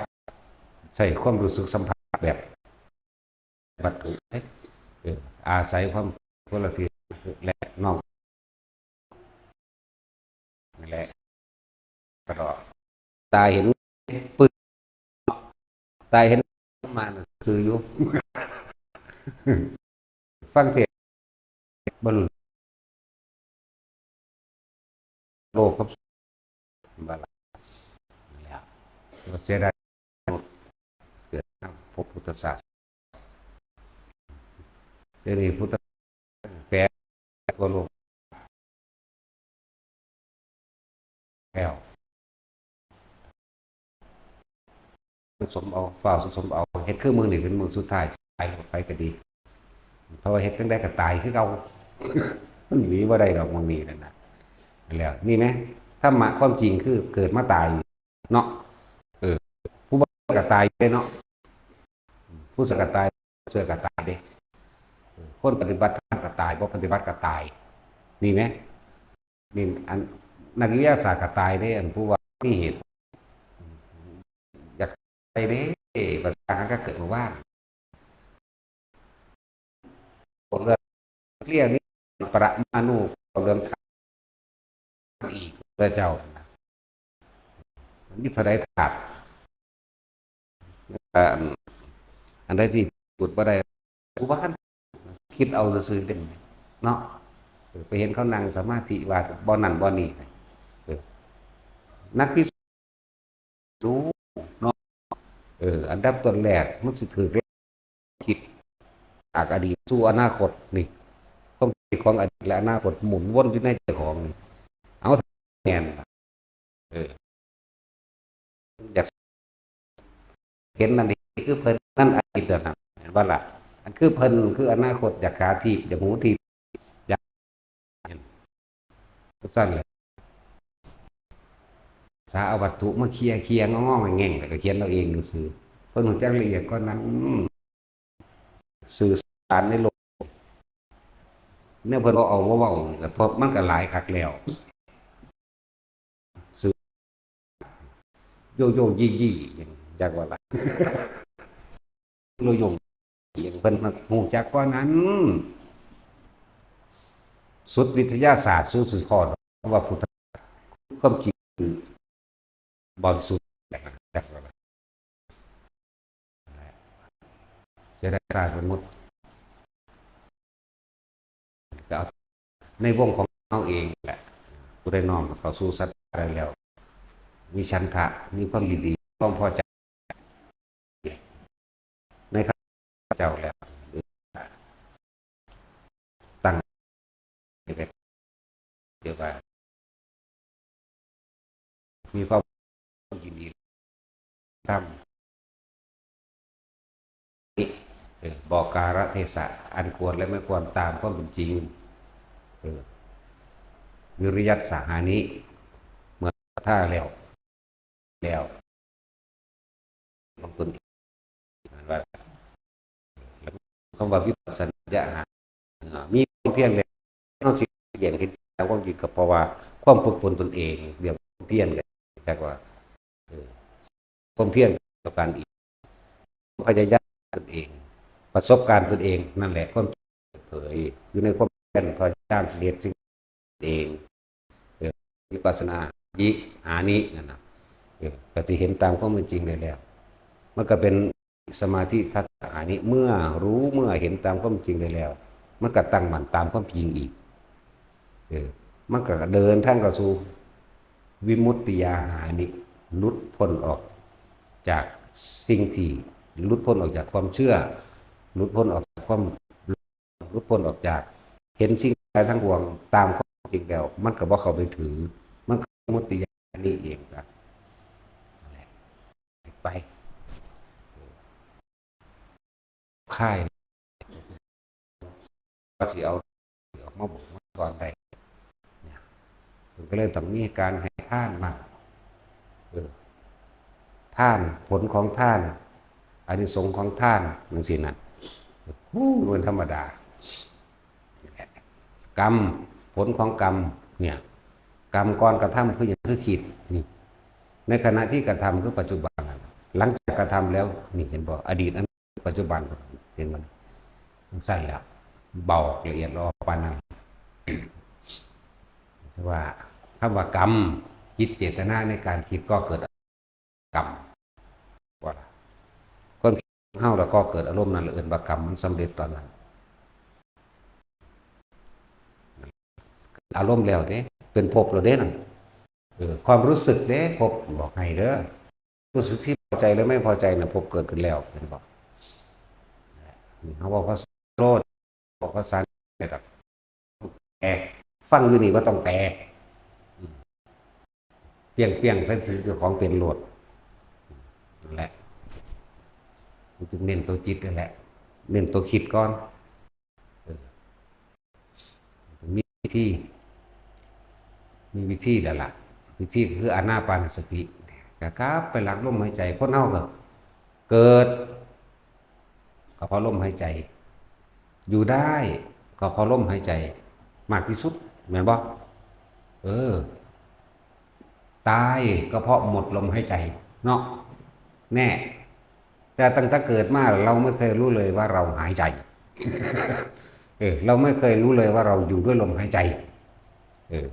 ใช้ความรู้สึกสัมผัสแบบวัตถุ เออ อาศัยความคนละทิศและนอก นั่นแหละ ก็ตาเห็นปืน ตาเห็นมาน่ะคืออยู่ ฟังเทศน์บ่รู้โลกครับ บ่ล่ะ แล้วเสียดาย เกิดมาพบพุทธศาสนา เดี๋ยวนี้พุทธศาสนาแปลทั่วโลกแล้ว สะสมเอา เฝ้าสะสมเอา เฮ็ดคือมื้อนี้เป็นมื้อสุดท้าย ตายโลดไปก็ดี เพราะว่าเฮ็ดจั่งใดก็ตายคือเก่า มันหนีบ่ได้ดอกมื้อนี้นั่นน่ะ แล้ว นี่แหม ธรรมะความจริงคือเกิดมาตาย เนาะ เออ ผู้บ่ก็ตายเด้เนาะ ผู้เชื่อก็ตาย เชื่อก็ตายเด้ เออ คนปฏิบัติธรรมก็ตาย บ่ปฏิบัติก็ตาย นี่แหม นี่อันนักวิทยาศาสตร์ก็ตายเด้ อันผู้ว่ามีเหตุ อยากตายเด้ ภาษาก็เกิดมาว่า เรื่องเคลียร์นี่ ปรมาณู เรื่องอีก พระเจ้า มีเท่าใดธาตุ อัน อันใดที่พูดบ่ได้ กูว่าคันคิดเอาซื่อๆเด้เนาะ เออ ไปเห็นเขานั่งสมาธิว่าบ่นั่นบ่นี่ เออ นักพิสูจน์รู้เนาะ เออ อันดับต้นแรกมันสิถืกคิดจากอดีตสู่อนาคตนี่ ความคิดของอดีตและอนาคตหมุนวนอยู่ในใจของนี่ เอาแม่นล่ะ เออ อยากเห็นนั่นนี่คือเพิ่น นั่นอดีตนั่นน่ะ เห็นบ่ล่ะ อันคือเพิ่นคืออนาคต อยากขาทิพย์ อยากหูทิพย์ อยากเห็น จั่งซั่นแหละ สาเอาวัตถุมาเคลียร์ เคลียร์ งองๆ แง่งๆ แล้วก็เขียนเอาเองซื่อๆ เพิ่นรู้จักละเอียดกว่านั้น สื่อสารในโลก เนี่ยเพิ่นเอามาเว้า เพราะมันก็หลายคักแล้ว สื่อ โยโย่ยี่ยี่ หยังจักว่าล่ะ โยโย่ยี่ยี่ เพิ่นมาฮู้จักกว่านั้น สุดวิทยาศาสตร์ สุดสุดข้อ ว่าพุทธ ความจริงคือบริสุทธิ์ จักว่าล่ะ จะได้สร้างสมมุติ ก็เอาในวงของเฮาเองแหละ ผู้ใดน้อมเข้าสู่ศรัทธาได้แล้ว มีฉันทะ มีความยินดี ความพอใจ ในข้าพเจ้าแล้ว ตั้ง เรียกว่า มีความยินดีทำ เออ บอกกาลเทศะ อันควรและไม่ควรตามความเป็นจริง เออ วิริยัสสะหานิ เมื่อท่าแล้ว แล้ว ของตนเอง ว่า คำว่าวิปัสสนาญาณ อ่า มีความเพียรแล้ว เฮาสิเห็นเห็นตามความจริง ก็เพราะว่าความฝึกฝนตนเอง เรียกว่าความเพียร ก็จักว่า เออ ความเพียรกับการอีก พยายามตนเอง ประสบการณ์ตนเอง นั่นแหละความเปิดเผย อยู่ในความเพียร พยายามสิเฮ็ดสิ่งเอง เออ วิปัสสนา ยิ หานิ นั่นน่ะ เออ ก็สิเห็นตามความเป็นจริงได้แล้ว มันก็เป็นสมาธิทัฏฐะหานิ เมื่อรู้ เมื่อเห็นตามความจริงได้แล้ว มันก็ตั้งมั่นตามความจริงอีก เออ มันก็เดินทางเข้าสู่วิมุตติยาหานิ หลุดพ้นออกจากสิ่งที่ หลุดพ้นออกจากความเชื่อ หลุดพ้นออกจากความ หลุดพ้นออกจาก เห็นสิ่งทั้งหลายทั้งปวงตามความจริงแล้ว มันก็บ่เข้าไปถือ มันก็วิมุตติยานิเองครับ นั่นแหละ ไป ค่าย ก็สิเอา ออกมาบอกมาสอนได้ เนี่ย มันก็เลยต้องมีการให้ทานมา เออ ทาน ผลของทาน อานิสงส์ของทาน จั่งซี้นะ โอ้ มันธรรมดา กรรม ผลของกรรม เนี่ย กรรมก่อนกระทำคือหยัง คือคิด นี่ ในขณะที่กระทำคือปัจจุบัน หลังจากกระทำแล้ว นี่เห็นบ่ อดีต อัน ปัจจุบัน เห็นบ่ จั่งซั้นแหละ เบาละเอียดอ่อนปานนั้น ว่า คำว่ากรรม จิตเจตนาในการคิดก่อเกิดกรรม ว่าล่ะ คนคิดเฮาแล้วก่อเกิดอารมณ์นั่นแหละ เอิ้นว่ากรรม มันสำเร็จตอนนั้น อารมณ์แล้วเด้ เป็นภพแล้วเด้นั่น เออ ความรู้สึกเด้ ภพบอกให้เด้อ รู้สึกที่พอใจและไม่พอใจน่ะ ภพเกิดขึ้นแล้ว เห็นบ่ เฮาบอกภาษาโลด บอกภาษาเนี่ยดอก แตก ฟังอยู่นี่บ่ต้องแตก เปรี้ยงๆ ใส่สิ่งของเป็นโลด นั่นแหละ มันจึงเน้นตัวจิตนั่นแหละ เน้นตัวคิดก่อน เออ มีวิธี มีวิธีแล้วล่ะ วิธีคืออานาปานสติ ก็กลับไปหลักลมหายใจ คนเฮาก็เกิด ก็เพราะลมหายใจ อยู่ได้ ก็เพราะลมหายใจ มากที่สุด แม่นบ่ เออ ตายก็เพราะหมดลมหายใจ เนาะ แน่ แต่ตั้งแต่เกิดมาเราไม่เคยรู้เลยว่าเราหายใจ เออ เราไม่เคยรู้เลยว่าเราอยู่ด้วยลมหายใจ เออ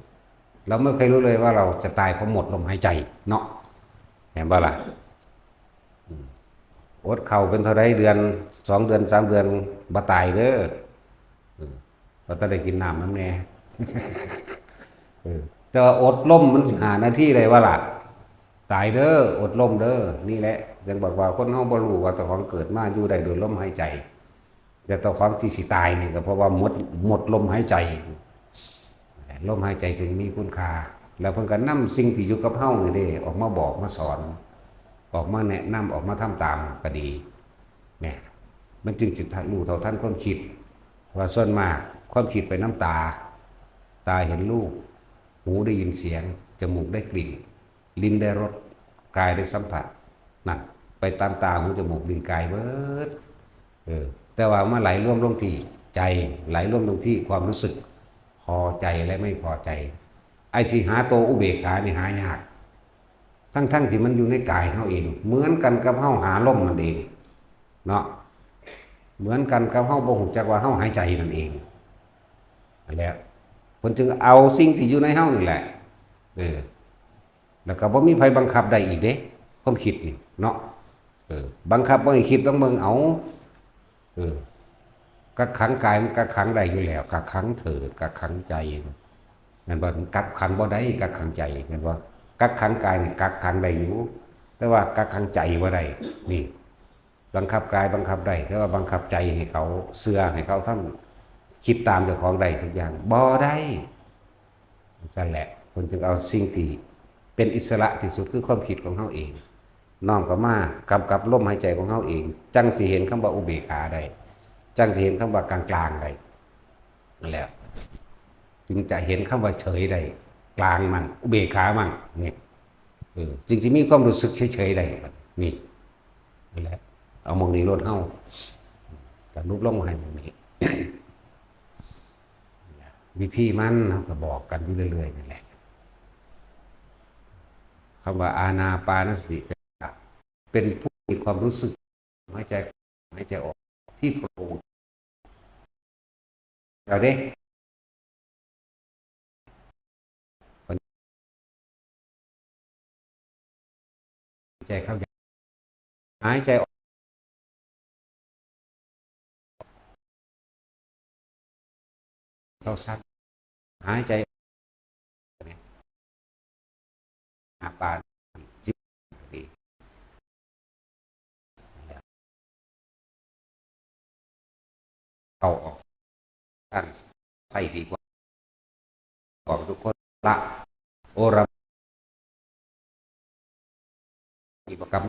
เราไม่เคยรู้เลยว่าเราจะตายเพราะหมดลมหายใจ เนาะ ห็นบ่ล่ะ อืม อดข้าวเป็นเท่าใดเดือน สองเดือน สามเดือน บ่ตายเด้อ อืม ก็ต้องได้กินน้ำนำแหน่ เออ แต่ว่าอดลมมันสิห้านาทีได้บ่ล่ะ ตายเด้อ อดลมเด้อ นี่แหละ ยังบอกว่าคนเฮาบ่รู้ว่าเจ้าของเกิดมาอยู่ได้โดยลมหายใจ แต่เจ้าของที่สิตายนี่ก็เพราะว่าหมด หมดลมหายใจ ลมหายใจจึงมีคุณค่า แล้วเพิ่นก็นำสิ่งที่อยู่กับเฮานี่เด้ ออกมาบอกมาสอน ออกมาแนะนำ ออกมาทำตามก็ดี เนี่ย มันจึงสิรู้เท่าทันความคิด ว่าส่วนมากความคิดไปนำตา ตาเห็นรูป หูได้ยินเสียง จมูกได้กลิ่น ลิ้นได้รส กายได้สัมผัส นั่น ไปตามตา หู จมูก ลิ้น กายเบิด เออ แต่ว่ามาไหลรวมลงที่ใจ ไหลรวมลงที่ความรู้สึก พอใจและไม่พอใจ ไอ้สิหาตัวอุเบกขานี่หายาก ทั้งๆ ที่มันอยู่ในกายเฮาเอง เหมือนกันกับเฮาหาลมนั่นเอง เนาะ เหมือนกันกับเฮาบ่ฮู้จักว่าเฮาหายใจนั่นเอง นั่นแหละ เพิ่นจึงเอาสิ่งที่อยู่ในเฮานี่แหละ เออ แล้วก็บ่มีไผบังคับได้อีกเด้ ความคิดนี่ เนาะ เออ บังคับบ่ให้คิด ลองเบิ่งเอา เออ กักขังกายมันกักขังได้อยู่แล้ว กักขังเถิด กักขังใจ แม่นบ่ กักขังบ่ได้ กักขังใจ แม่นบ่ กักขังกายนี่กักขังได้อยู่ แต่ว่ากักขังใจบ่ได้ นี่ บังคับกายบังคับได้ แต่ว่าบังคับใจให้เขาเชื่อ ให้เขาทำ คิดตามเจ้าของได้ทุกอย่าง บ่ได้ นั่นแหละ เพิ่นจึงเอาสิ่งที่เป็นอิสระที่สุดคือความคิดของเฮาเอง น้อมเข้ามากำกับลมหายใจของเฮาเอง จั่งสิเห็นคำว่าอุเบกขาได้ จั่งสิเห็นคำว่ากลางๆได้ นั่นแหละ จึงจะเห็นคำว่าเฉยได้ กลางมั่ง อุเบกขามั่ง นี่ เออ จึงสิมีความรู้สึกเฉยๆได้ นี่ นั่นแหละ เอาหม่องนี้โลดเฮา สรุปลงให้หม่องนี้ วิธีมันเฮาก็บอกกันอยู่เรื่อยๆนั่นแหละ คำว่าอานาปานสติ เป็นผู้มีความรู้สึก หายใจเข้า หายใจออก ที่โปร่ง เอาเด้ ใจเข้า หายใจออก เข้าสั้น หายใจ หาปาน เข้าออก ท่านใส่ดีกว่า บอกทุกคน ละ โอระ มีประกรรม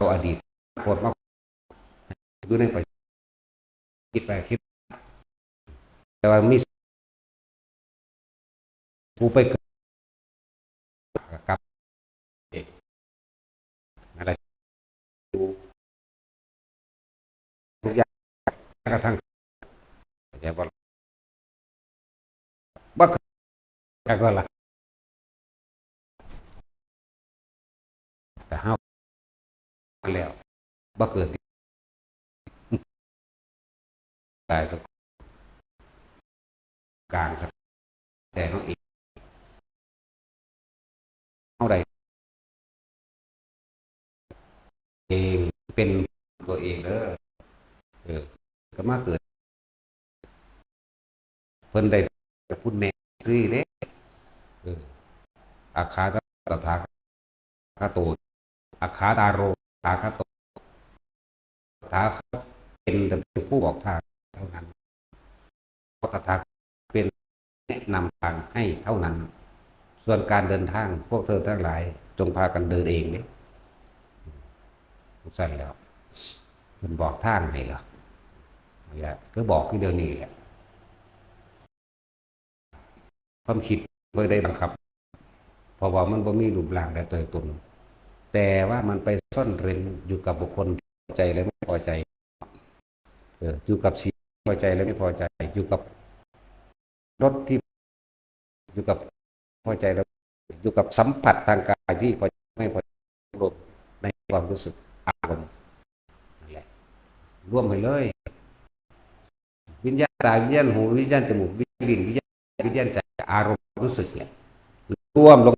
ตัวอดีต โคตรมา อยู่ในปัจจุบัน คิดไปคิด แต่ว่ามีผู้ไปเกิดกับอะไรทุกอย่างกระทั่งเข้าใจบ่ล่ะบ่เกิดก็ล่ะ แต่เฮาแล้วบ่เกิด ตายก็กลางสัก แต่เฮาเอง เฮาได้เอง เป็นตัวเองเด้อ เออ ก็มาเกิด เพิ่นได้พุทธแม่ซื่อเด้ เออ อัคคาตถาคโต อัคคาตาโร ตถาคโต ตถาคตเป็นแต่เพียงผู้บอกทางเท่านั้น เพราะตถาคตเป็นแนะนำทางให้เท่านั้น ส่วนการเดินทางพวกเธอทั้งหลายจงพากันเดินเองเด้ สั่นแล้ว เพิ่นบอกทางให้แล้ว นี่แหละ คือบอกคือเดี๋ยวนี้แหละ ความคิดบ่ได้บังคับ เพราะว่ามันบ่มีรูปร่างและตัวตน แต่ว่ามันไปซ่อนเร้นอยู่กับบุคคลที่พอใจและไม่พอใจ เออ อยู่กับสีพอใจและไม่พอใจ อยู่กับรสที่ อยู่กับพอใจและ อยู่กับสัมผัสทางกายที่พอใจไม่พอใจ รวมในความรู้สึกอารมณ์ นั่นแหละ รวมไปเลย วิญญาณตา วิญญาณหู วิญญาณจมูก วิญญาณลิ้น วิญญาณ วิญญาณใจ อารมณ์รู้สึกเนี่ย รวมลง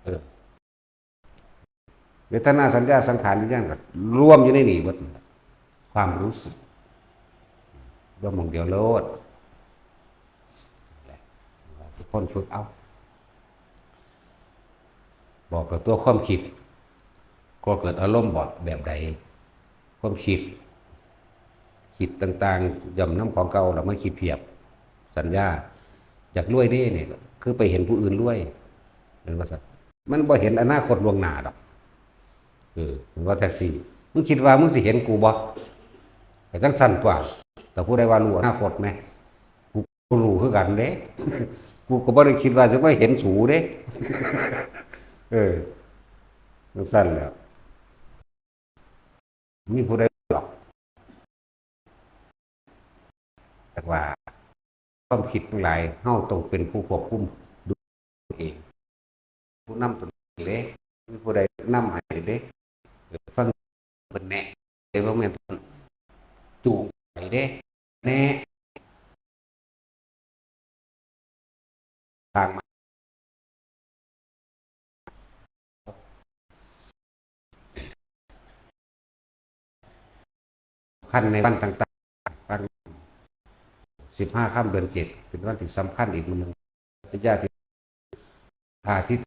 เออ เวทนา สัญญา สังขาร วิญญาณ ก็รวมอยู่ในนี่หมด ความรู้สึก รวมหม่องเดียวโลด ทุกคนฝึกเอา บอกกับตัวความคิด ก็เกิดอารมณ์บอดแบบใด ความคิด คิดต่างๆ ย่อมนำของเก่าเรามาคิดเทียบ สัญญา อยากรวยเด้เนี่ย คือไปเห็นผู้อื่นรวย แม่นบ่ซั่น มันบ่เห็นอนาคตล่วงหน้าดอก เออ มันว่าแท็กซี่ มึงคิดว่ามึงสิเห็นกูบ่ ก็จั่งซั่นตั๊ว แต่ผู้ใดว่ารู้อนาคตแหม กูก็รู้คือกันเด้ กูก็บ่ได้คิดว่าสิมาเห็นสูเด้ เออ จั่งซั่นแหล้ว มีผู้ใดหรอก แต่ว่าความคิดทั้งหลาย เฮาต้องเป็นผู้ควบคุมดูเอง ผู้นำตนเองเด้ มีผู้ใดนำให้เด้ เออ ฟังเพิ่นแนะ แต่ว่าแม่นจูงไปเด้ แนะ ทางมา คัญในวันต่างๆ ฟัง สิบห้าค่ำเดือนเจ็ด เป็นวันที่สำคัญอีกมื้อหนึ่ง สัญญาที่ พระอาทิตย์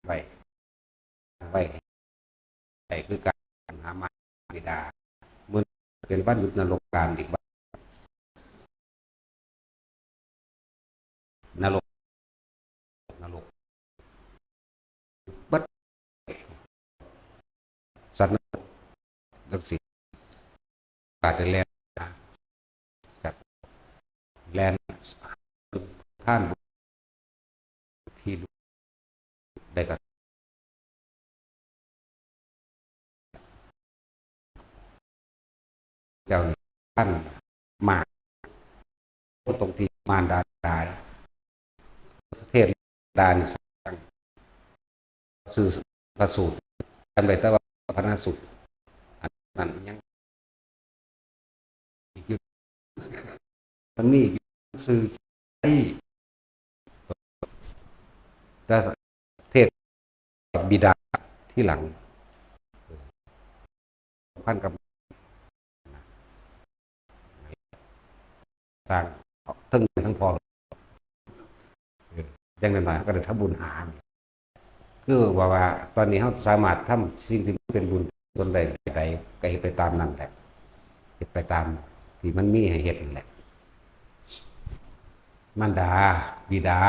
ไว้ ไว้ ไว้คือการหามารบิดา มื้อเป็นวันหยุดนรกกาลอีกวัน นรก นรก เบิด สัตว์นรก จังซี่ บาดแล่น ครับ แล่น ท่าน ที่ได้กับ เจ้านี่ ท่าน มาก ตรงที่มารดาตาย ประเทศดานี่สร้างซื่อพระสูตร จำได้แต่ว่าพระนสูตร อันนั้นยัง อีกอยู่ มันมีอีกอยู่ ซื่อ ไอ้ แต่เทศบิดาที่หลัง พันกับ สร้างทั้งทั้งพอ เออ จั่งน้อยๆ ก็ได้ทำบุญหา คือว่า ว่าตอนนี้เราสามารถทำสิ่งที่เป็นบุญส่วนใดใดก็เฮ็ดไปตามนั้นแหละ เฮ็ดไปตามที่มันมีให้เฮ็ดนั่นแหละ มารดา บิดา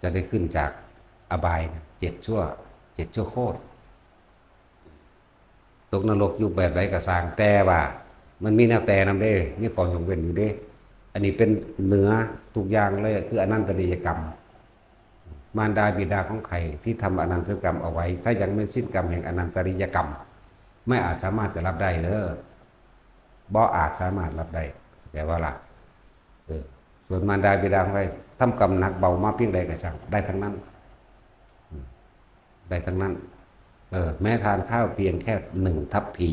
จะได้ขึ้นจากอบายเจ็ดชั่ว เจ็ดชั่วโคตร ตกนรกอยู่แบบใดก็ซ่าง แต่ว่ามันมีแนวแต่นำเด้ มีข้อยกเว้นอยู่เด้ อันนี้เป็นเหนือทุกอย่างเลย คืออนันตริยกรรม มารดาบิดาของใครที่ทำอนันตริยกรรมเอาไว้ ถ้ายังไม่สิ้นกรรมแห่งอนันตริยกรรม ไม่อาจสามารถจะรับได้เด้อ บ่อาจสามารถรับได้ แปลว่าล่ะ เออ ส่วนมารดาบิดาของใครทำกรรมหนักเบามาเพียงใดก็ช่าง ได้ทั้งนั้น อืม ได้ทั้งนั้น เออ แม้ทานข้าวเพียงแค่หนึ่งทัพพี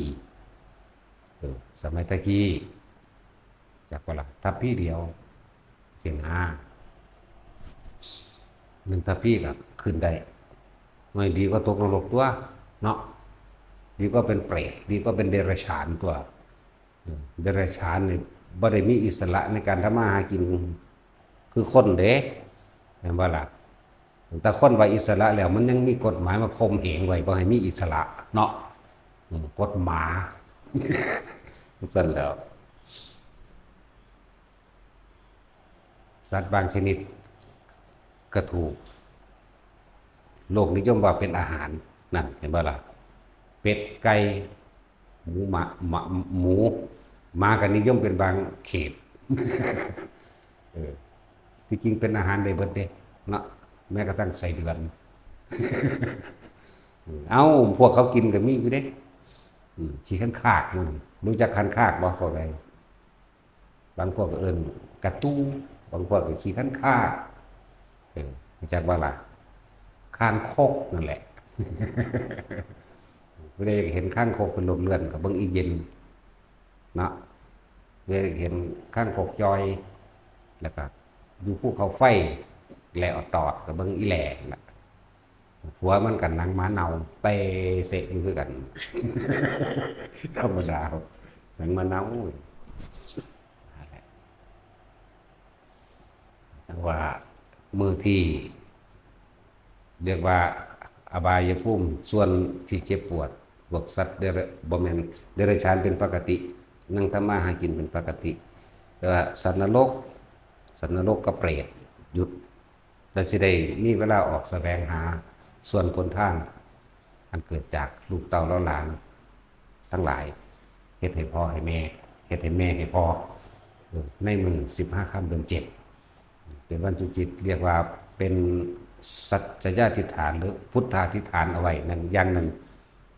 เออ สมัยตะกี้ จักบ่ล่ะ ทัพพีเดียว สินห้า หนึ่งทัพพีก็ขึ้นได้ ไม่ดีก็ตกนรกตั๊ว เนาะ ดีก็เป็นเปรต ดีก็เป็นเดรัจฉานตั๊ว อืม เดรัจฉานนี่บ่ได้มีอิสระในการทำมาหากิน คือคนเด้ แม่นบ่ล่ะ แต่คนว่าอิสระแล้ว มันยังมีกฎหมายมาข่มเหงไว้ บ่ให้มีอิสระเนาะ อืม กฎหมา ซั่นแหล้ว สัตว์บางชนิดก็ถูกโลกนิยมว่าเป็นอาหาร นั่น เห็นบ่ล่ะ เป็ด ไก่ หมู หมา หมา หมู หมาก็นิยมเป็นบางเขต เออ ที่จริงเป็นอาหารได้เบิดเด้ เนาะ แม้กระทั่งไส้เดือน เอ้า พวกเขากินก็มีอยู่เด้ อืม ขี้คันคาก อืม รู้จักคันคากบ่ พวกใด บางพวกก็เอิ้นกะตู บางพวกก็ขี้คันคาก เออ รู้จักบ่ล่ะ คางคกนั่นแหละ ผู้ใดอยากเห็นคางคกเป็นลมเลือนก็เบิ่งอีเย็น เนาะ ผู้ใดอยากเห็นคางคกจ่อย แล้วก็อยู่ภูเขาไฟ แลออดตอดก็เบิ่งอีแหล่นั่นล่ะ ผัวมันก็หนังหมาเน่า เตะเสะอยู่คือกัน ธรรมดาครับ หนังหมาเน่า นั่นแหละ แต่ว่ามื้อที่ เรียกว่าอบายภูมิ ส่วนที่เจ็บปวด พวกสัตว์เดรัจ- บ่แม่น เดรัจฉานเป็นปกติ นั่งทำมาหากินเป็นปกติ แต่ว่าสัตว์นรก สัตว์นรกกับเปรตหยุด และสิได้มีเวลาออกแสวงหาส่วนผลทาง อันเกิดจากลูกเต้าเหล่าหลานทั้งหลาย เฮ็ดให้พ่อให้แม่ เฮ็ดให้แม่ให้พ่อ เออ ในมื้อสิบห้าค่ำเดือนเจ็ด เป็นวันจุจิต เรียกว่าเป็นสัจจยาธิฐาน หรือพุทธาธิฐานเอาไว้นั่นอย่างหนึ่ง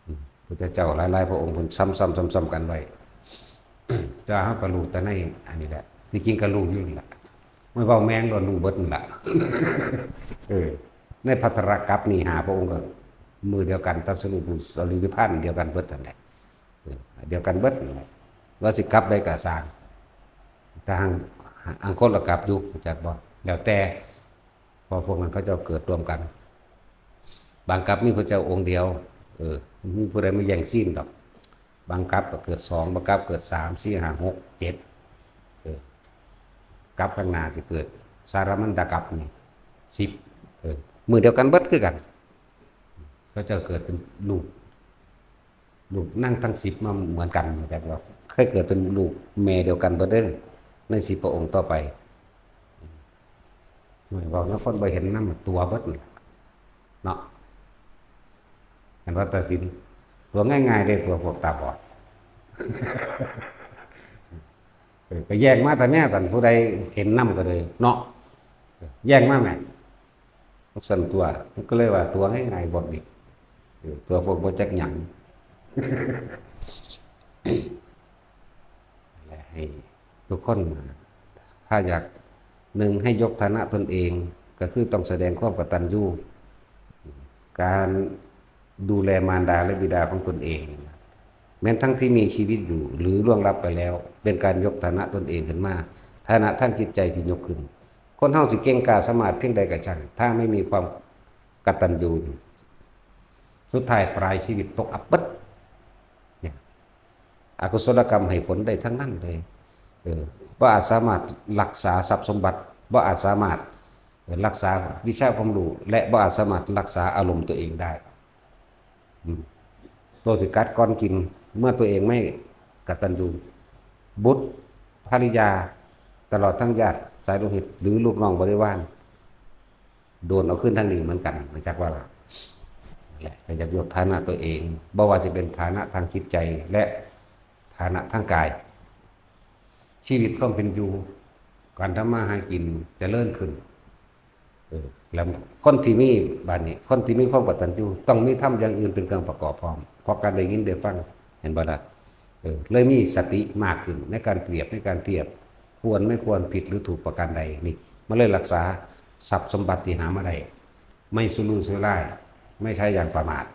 อืม พุทธเจ้าหลายๆพระองค์เพิ่นซ้ำๆๆๆกันไว้ แต่เฮาก็รู้แต่ในอันนี้แหละ ที่จริงก็รู้อยู่นั่นล่ะ ไม่เว้าแม่งก็รู้เบิดนั่นล่ะ เออ ในภัททรกัปปะนี่ ห้าพระองค์ก็มื้อเดียวกัน ตรัสรู้บรรลุนิพพานเดียวกันเบิดนั่นแหละ เออ เดียวกันเบิดนั่นแหละ ว่าสิกัปใดก็ซ่าง แต่หาง หางคนละกัปอยู่ จักบ่ แล้วแต่ เพราะพวกนั้นเขาเจ้าเกิดร่วมกัน บางกัปมีพระเจ้าองค์เดียว เออ มีผู้ใดมาแย่งซีนดอก บางกัปก็เกิดสอง บางกัปเกิดสาม สี่ ห้า หก เจ็ด เออ กัปข้างหน้าสิเกิด สามัญญกัปนี่ สิบ เออ มื้อเดียวกันเบิดคือกัน เขาเจ้าเกิดเป็นลูก ลูกนางทั้งสิบมาเหมือนกัน แต่ว่าเคยเกิดเป็นลูกแม่เดียวกันเบิดเด้อ ในสิบพระองค์ต่อไป เว้าแนวคนบ่เห็นนำ ตั๋วเบิดนั่นล่ะเนาะ อันว่าตัดสิน ตั๋วง่ายๆเด้ ตั๋วพวกตาบอด เออ ก็แย่งมาแต่แม่กัน ผู้ใดเห็นนำก็เลยเนาะ แย่งมาแม่ สั่นตั๋ว มันก็เลยว่าตั๋วง่ายๆ บทนี้ เออ ตั๋วพวกบ่จักหยัง และให้ทุกคน ถ้าอยาก หนึ่ง ให้ยกฐานะตนเอง ก็คือต้องแสดงความกตัญญู การดูแลมารดาและบิดาของตนเอง แม้ทั้งที่มีชีวิตอยู่ หรือล่วงลับไปแล้ว เป็นการยกฐานะตนเองขึ้นมา ฐานะทางจิตใจที่ยกขึ้น คนเฮาสิเก่งกล้าสามารถเพียงใดก็ช่าง ถ้าไม่มีความกตัญญู สุดท้ายปลายชีวิตตกอับเบิด เนี่ย อกุศลกรรมให้ผลได้ทั้งนั้นเลย เออ บ่อาจสามารถรักษาทรัพย์สมบัติ บ่อาจสามารถรักษาวิชาความรู้ และบ่อาจสามารถรักษาอารมณ์ตัวเองได้ อืม ตัวสิกัดก่อนกิน เมื่อตัวเองไม่กตัญญู บุตร ภริยา ตลอดทั้งญาติสายโลหิต หรือลูกน้องบริวาร โดนเอาขึ้นทางนี้เหมือนกัน มาจากว่าล่ะ และก็อยากยกฐานะตัวเอง บ่ว่าจะเป็นฐานะทางจิตใจ และฐานะทางกาย ชีวิตความเป็นอยู่ การทำมาหากินเจริญขึ้น เออ แล้วคนที่มี บัดนี้ คนที่มีความกตัญญู ต้องมีธรรมอย่างอื่นเป็นเครื่องประกอบพร้อม เพราะการได้ยินได้ฟัง เห็นบ่ล่ะ เออ เลยมีสติมากขึ้นในการเปรียบ ในการเทียบ ควรไม่ควร ผิดหรือถูกประการใด นี่ มันเลยรักษาทรัพย์สมบัติที่หามาได้ ไม่สุรุ่ยสุร่าย ไม่ใช้อย่างประมาท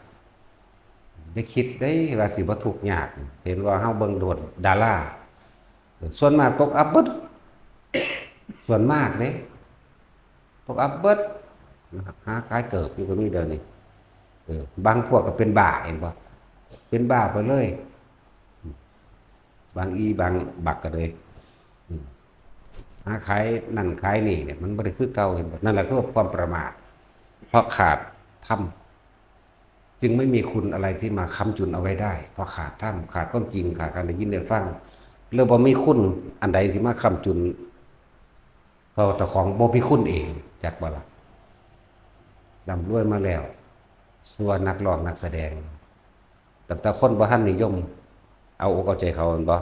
อย่าคิดเด้ว่าสิบ่ทุกข์ยาก เห็นว่าเฮาเบิ่งโดดดารา ส่วนมากตกอับเบิด ส่วนมากเด้ ตกอับเบิด หาขายเกิบอยู่ก็มีเดี๋ยวนี้ เออ บางพวกก็เป็นบ้า เห็นบ่ เป็นบ้าไปเลย บางอีบางบักก็เลย อืม หาขายนั่นขายนี่เนี่ย มันบ่ได้คือเก่า เห็นบ่ นั่นแหละคือความประมาท เพราะขาดธรรม จึงไม่มีคุณอะไรที่มาค้ำจุนเอาไว้ได้ เพราะขาดธรรม ขาดความจริง ขาดการได้ยินได้ฟัง แล้วบ่มีคุณอันใดที่มาค้ำจุน เพราะว่าเจ้าของบ่มีคุณเอง จักบ่ล่ะ ร่ำรวยมาแล้ว ชั่วนักร้องนักแสดง ตั้งแต่คนบ่ทันนิยม เอาอกเอาใจเขา แม่นบ่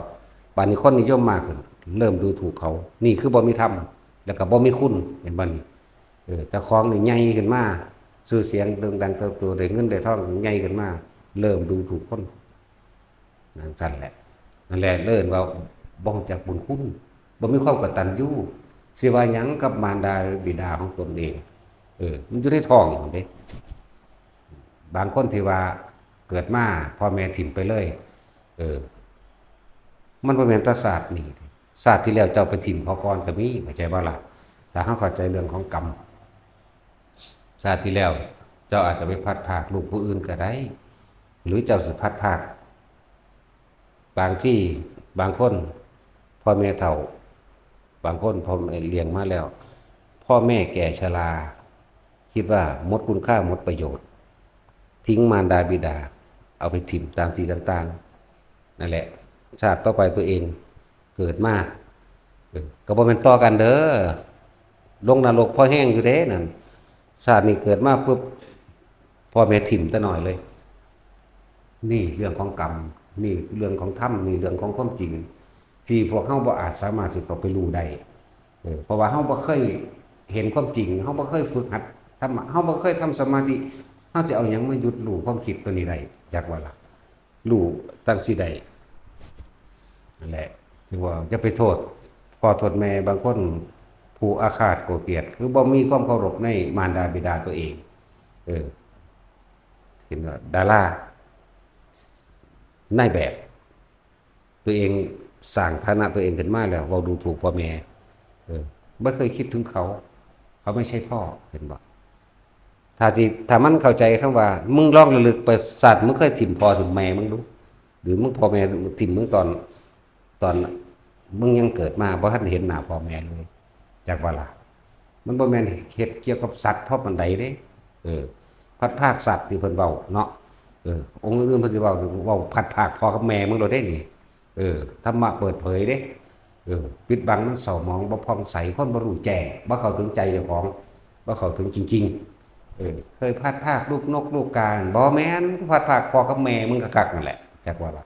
บัดนี้คนนิยมมากขึ้น เริ่มดูถูกเขา นี่คือบ่มีธรรม แล้วก็บ่มีคุณ เห็นบ่นี่ เออ เจ้าของนี่ใหญ่ขึ้นมา ชื่อเสียงโด่งดังเติบโต ได้เงินได้ทองใหญ่ขึ้นมา เริ่มดูถูกคน จั่งซั้นแหละ นั่นแหละ เอิ้นว่าบ่รู้จักบุญคุณ บ่มีความกตัญญู สิว่าหยังกับมารดาหรือบิดาของตนเอง เออ มันอยู่ในท้องนั่นเด้ บางคนที่ว่าเกิดมาพ่อแม่ถิ่มไปเลย เออ มันบ่แม่นแต่ชาตินี้ ชาติที่แล้วเจ้าไปถิ่มเขาก่อนก็มี เข้าใจบ่ล่ะ ถ้าเฮาเข้าใจเรื่องของกรรม ชาติที่แล้วเจ้าอาจจะไปพลัดพรากลูกผู้อื่นก็ได้ หรือเจ้าสิพลัดพราก บางที่ บางคน พ่อแม่เฒ่า บางคนพ่อแม่เลี้ยงมาแล้ว พ่อแม่แก่ชรา คิดว่าหมดคุณค่าหมดประโยชน์ ทิ้งมารดาบิดา เอาไปถิ่มตามที่ต่างๆ นั่นแหละ ชาติต่อไปตัวเองเกิดมา เออ ก็บ่แม่นต่อกันเด้อ ลงนรกพอแฮงอยู่เด้นั่น ชาตินี้เกิดมาปุ๊บ พ่อแม่ถิ่มแต่น้อยเลย นี่เรื่องของกรรม นี่เรื่องของธรรม นี่เรื่องของความจริง ที่พวกเฮาบ่อาจสามารถสิเข้าไปรู้ได้ เออ เพราะว่าเฮาบ่เคยเห็นความจริง เฮาบ่เคยฝึกหัดธรรมะ เฮาบ่เคยทำสมาธิ เฮาจะเอาหยังมาหยุดรู้ความคิดตัวนี้ได้ จักว่าล่ะ รู้ตั้งสิได้ นั่นแหละ ถึงว่าอย่าไปโทษพ่อโทษแม่ บางคนผู้อาฆาตโกรธเกลียด คือบ่มีความเคารพในมารดาบิดาตัวเอง เออ เห็นว่าดารา นายแบบ ตัวเองสร้างฐานะตัวเองขึ้นมาแล้ว เว้าดูถูกพ่อแม่ เออ บ่เคยคิดถึงเขา เขาไม่ใช่พ่อ เห็นบ่ ถ้าสิ ถ้ามันเข้าใจคำว่า มึงลองระลึกไป ชาติมึงเคยถิ่มพ่อถิ่มแม่มึงดู หรือมึงพ่อแม่ถิ่มมึงตอน ตอนมึงยังเกิดมา บ่ทันเห็นหน้าพ่อแม่เลย จักว่าล่ะ มันบ่แม่นเฮ็ดเกี่ยวกับสัตว์เท่าปานใดเด้ เออ พลัดพรากสัตว์ที่เพิ่นเว้าเนาะ เออ องค์อื่นๆเพิ่นสิเว้า เว้าพลัดพรากพ่อกับแม่มึงโลดเด้นี่ เออ ธรรมะเปิดเผยเด้ เออ ปิดบังมันเศร้าหมอง บ่ผ่องใส คนบ่รู้แจ้ง บ่เข้าถึงใจเจ้าของ บ่เข้าถึงจริงๆ เออ เคยพลัดพรากลูกนกลูกกา บ่แม่น พลัดพรากพ่อกับแม่มึงคักๆนั่นแหละ จักว่าล่ะ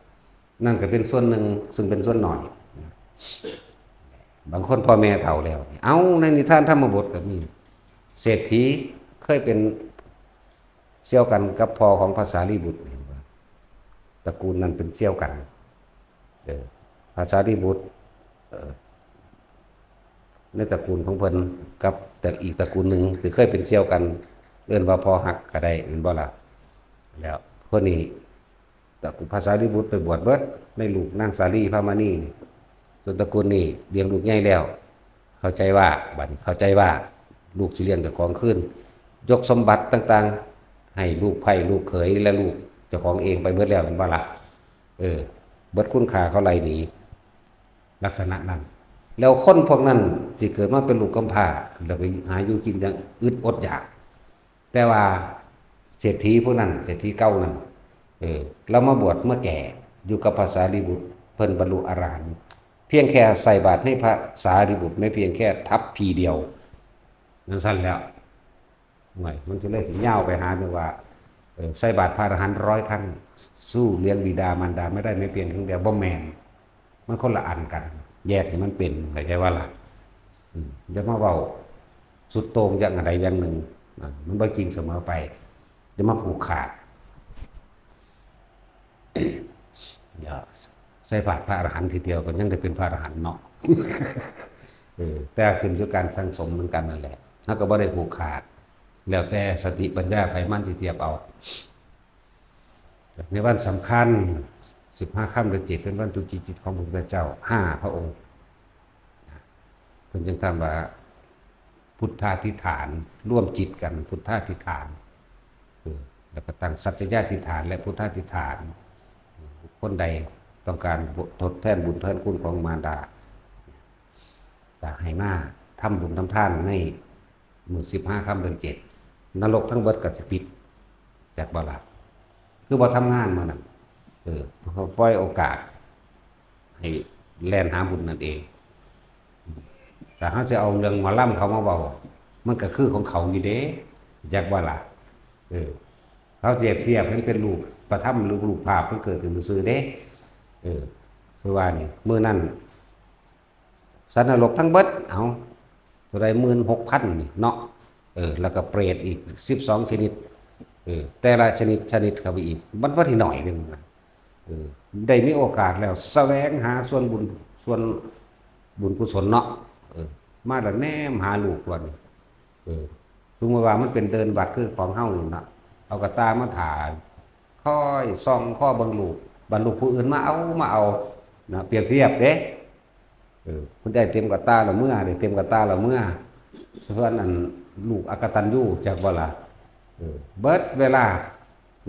นั่นก็เป็นส่วนหนึ่ง ซึ่งเป็นส่วนน้อย บางคนพ่อแม่เฒ่าแล้ว เอ้า ในนิทานธรรมบทก็มี เศรษฐีเคยเป็นเซี่ยวกันกับพ่อของพระสารีบุตร เห็นบ่ ตระกูลนั้นเป็นเซี่ยวกัน เออ พระสารีบุตร เออ ในตระกูลของเพิ่นกับแต่อีกตระกูลหนึ่งที่เคยเป็นเซี่ยวกัน เอิ้นว่าพ่อฮักก็ได้ แม่นบ่ล่ะ แล้วพวกนี้ ตระกูลพระสารีบุตรไปบวชเบิด ในลูกนางสาลีพระมณีนี่ ส่วนตระกูลนี่เลี้ยงลูกใหญ่แล้ว เข้าใจว่า บัดนี้เข้าใจว่า ลูกสิเลี้ยงเจ้าของคืน ยกสมบัติต่างๆ ให้ลูกใภ้ลูกเขยและลูกเจ้าของเองไปเบิดแล้ว แม่นบ่ล่ะ เออ เบิดคุณค่าเขาไล่หนี ลักษณะนั้น แล้วคนพวกนั้นสิเกิดมาเป็นลูกกำพร้า แล้วไปหาอยู่กินอย่างอึดอดอยาก แต่ว่าเศรษฐีผู้นั้น เศรษฐีเก่านั้น เออ ลาวมาบวชเมื่อแก่ อยู่กับพระสารีบุตร เพิ่นบรรลุอรหันต์ เพียงแค่ใส่บาตรให้พระสารีบุตร ไม่เพียงแค่ทัพพีเดียว จั่งซั้นแล้ว ห่วย มันจะเลยสิยาวไปหาเรื่องว่า เออ ใส่บาตรพระอรหันต์ร้อยครั้ง สู้เลี้ยงบิดามารดาไม่ได้ไม่เพียงครั้งเดียว บ่แม่น มันคนละอันกัน แยกให้มันเป็น เข้าใจว่าล่ะ อืม อย่ามาเว้าสุดโต่งอย่างใดอย่างหนึ่ง อ่ะ มันบ่จริงเสมอไป อย่ามาผูกขาด อย่าใส่บาตรพระอรหันต์ทีเดียวก็ยังได้เป็นพระอรหันต์เนาะ เออ แต่ขึ้นอยู่การสั่งสมเหมือนกันนั่นแหละ แล้วก็บ่ได้ผูกขาด แล้วแต่สติปัญญาไผมันสิเทียบเอา ในวันสำคัญ สิบห้าค่ำเดือนเจ็ด เป็นวันจุติจิตของพระพุทธเจ้า ห้าพระองค์ เพิ่นจึงทำว่า พุทธาธิษฐาน ร่วมจิตกัน พุทธาธิษฐาน เออ แล้วก็ตั้งสัจจญาธิษฐานและพุทธาธิษฐาน คนใดต้องการทดแทนบุญแทนคุณของมารดา ก็ให้มาทำบุญทำทานในมื้อสิบห้าค่ำเดือนเจ็ด นรกทั้งเบิดก็สิปิด จักบ่ล่ะ คือบ่ทำงานมื้อนั้น เออ ปล่อยโอกาส ให้แล่นหาบุญนั่นเอง แต่เฮาสิเอาเรื่องหมอลำเขามาเว้า มันก็คือของเขาอยู่เด้ จักว่าล่ะ เออ เขาเปรียบเทียบให้เป็นรูปประธรรมหรือรูปภาพมันเกิดขึ้นซื่อๆเด้ เออ คือว่านี่ มื้อนั้น สัตว์นรกทั้งเบิด เอา เท่าใด หมื่นหกพัน นี่เนาะ เออ แล้วก็เปรตอีก สิบสองชนิด เออ แต่ละชนิด ชนิดเข้าไปอีก มันบ่ได้น้อยเด้นะ เออ ได้มีโอกาสแล้ว แสวงหาส่วนบุญ ส่วนบุญกุศลเนาะ เออ มาแล้วแนมหาลูกก่อน เออ สมมุติว่ามันเป็นเดินวัดคือของเฮานี่นะ เอากระต่ายมาถ่าย คอยส่องคอเบิ่งลูก บัดลูกผู้อื่นมาเอา มาเอา นะ เปรียบเทียบเด้ เออ คุณได้เต็มกระตาละเมื่อ ได้เต็มกระตาละเมื่อ ส่วนอันลูกอกตัญญูจักบ่ล่ะ เออ เบิดเวลา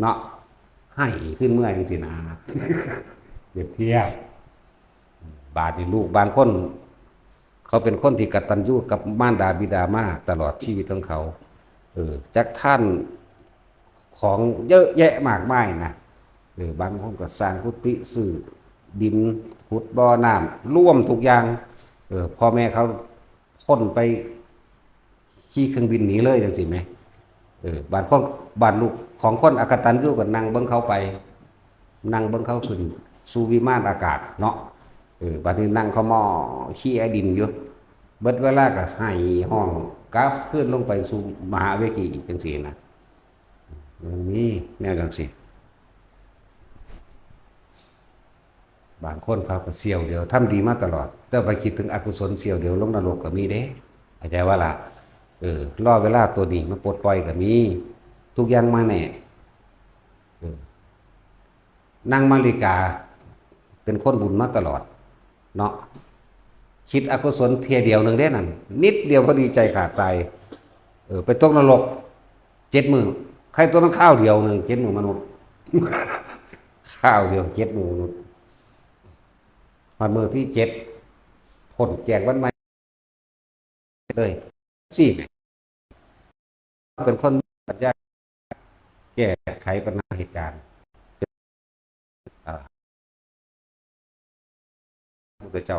เนาะ ให้ขึ้นเมื่อจังซี่นะ เปรียบเทียบ บาดนี้ลูกบางคน เขาเป็นคนที่กตัญญูกับมารดาบิดามาตลอดชีวิตของเขา เออ จักท่านของเยอะแยะมากมายนะ เออ บางคนก็สร้างกุฏิ ซื้อดิน ขุดบ่อน้ำ ร่วมทุกอย่าง เออ พ่อแม่เขาพ่นไป ขี่เครื่องบินหนีเลยจังซี่แหม เออ บาดคน บาดลูกของคนอกตัญญูก็นั่งเบิ่งเขาไป นั่งเบิ่งเขาขึ้นสู่วิมานอากาศเนาะ เออ บาดนี้นั่งขะม้อเขี่ยดินอยู่ เบิดเวลาก็ไห้ฮ้องกลับคืนลงไปสู่มหาเวทีอีกจังซี่นะ มันมีแนวจังซี่ บางคนเขาก็เสี้ยวเดียว ทำดีมาตลอด แต่ไปคิดถึงอกุศลเสี้ยวเดียวลงนรกก็มีเด้ เข้าใจว่าล่ะ เออ รอเวลาตัวนี้มาปลดปล่อยก็มี ทุกอย่างมาแน่ เออ นางมาริกา เป็นคนบุญมาตลอด เนาะ คิดอกุศลเทื่อเดียวหนึ่งเด้นั่น นิดเดียวก็ดีใจขาดตาย เออ ไปตกนรก เจ็ดมื้อ ใครตัวมันคราวเดียวหนึ่ง เจ็ดมื้อมนุษย์ คราวเดียว เจ็ดมื้อมนุษย์ ฮอดมื้อที่เจ็ด พ้นแจ้งวันใหม่เลย ซี่แหม เป็นคนมีปรัชญาแก้ไขปัญหาเหตุการณ์ อ่า พระพุทธเจ้า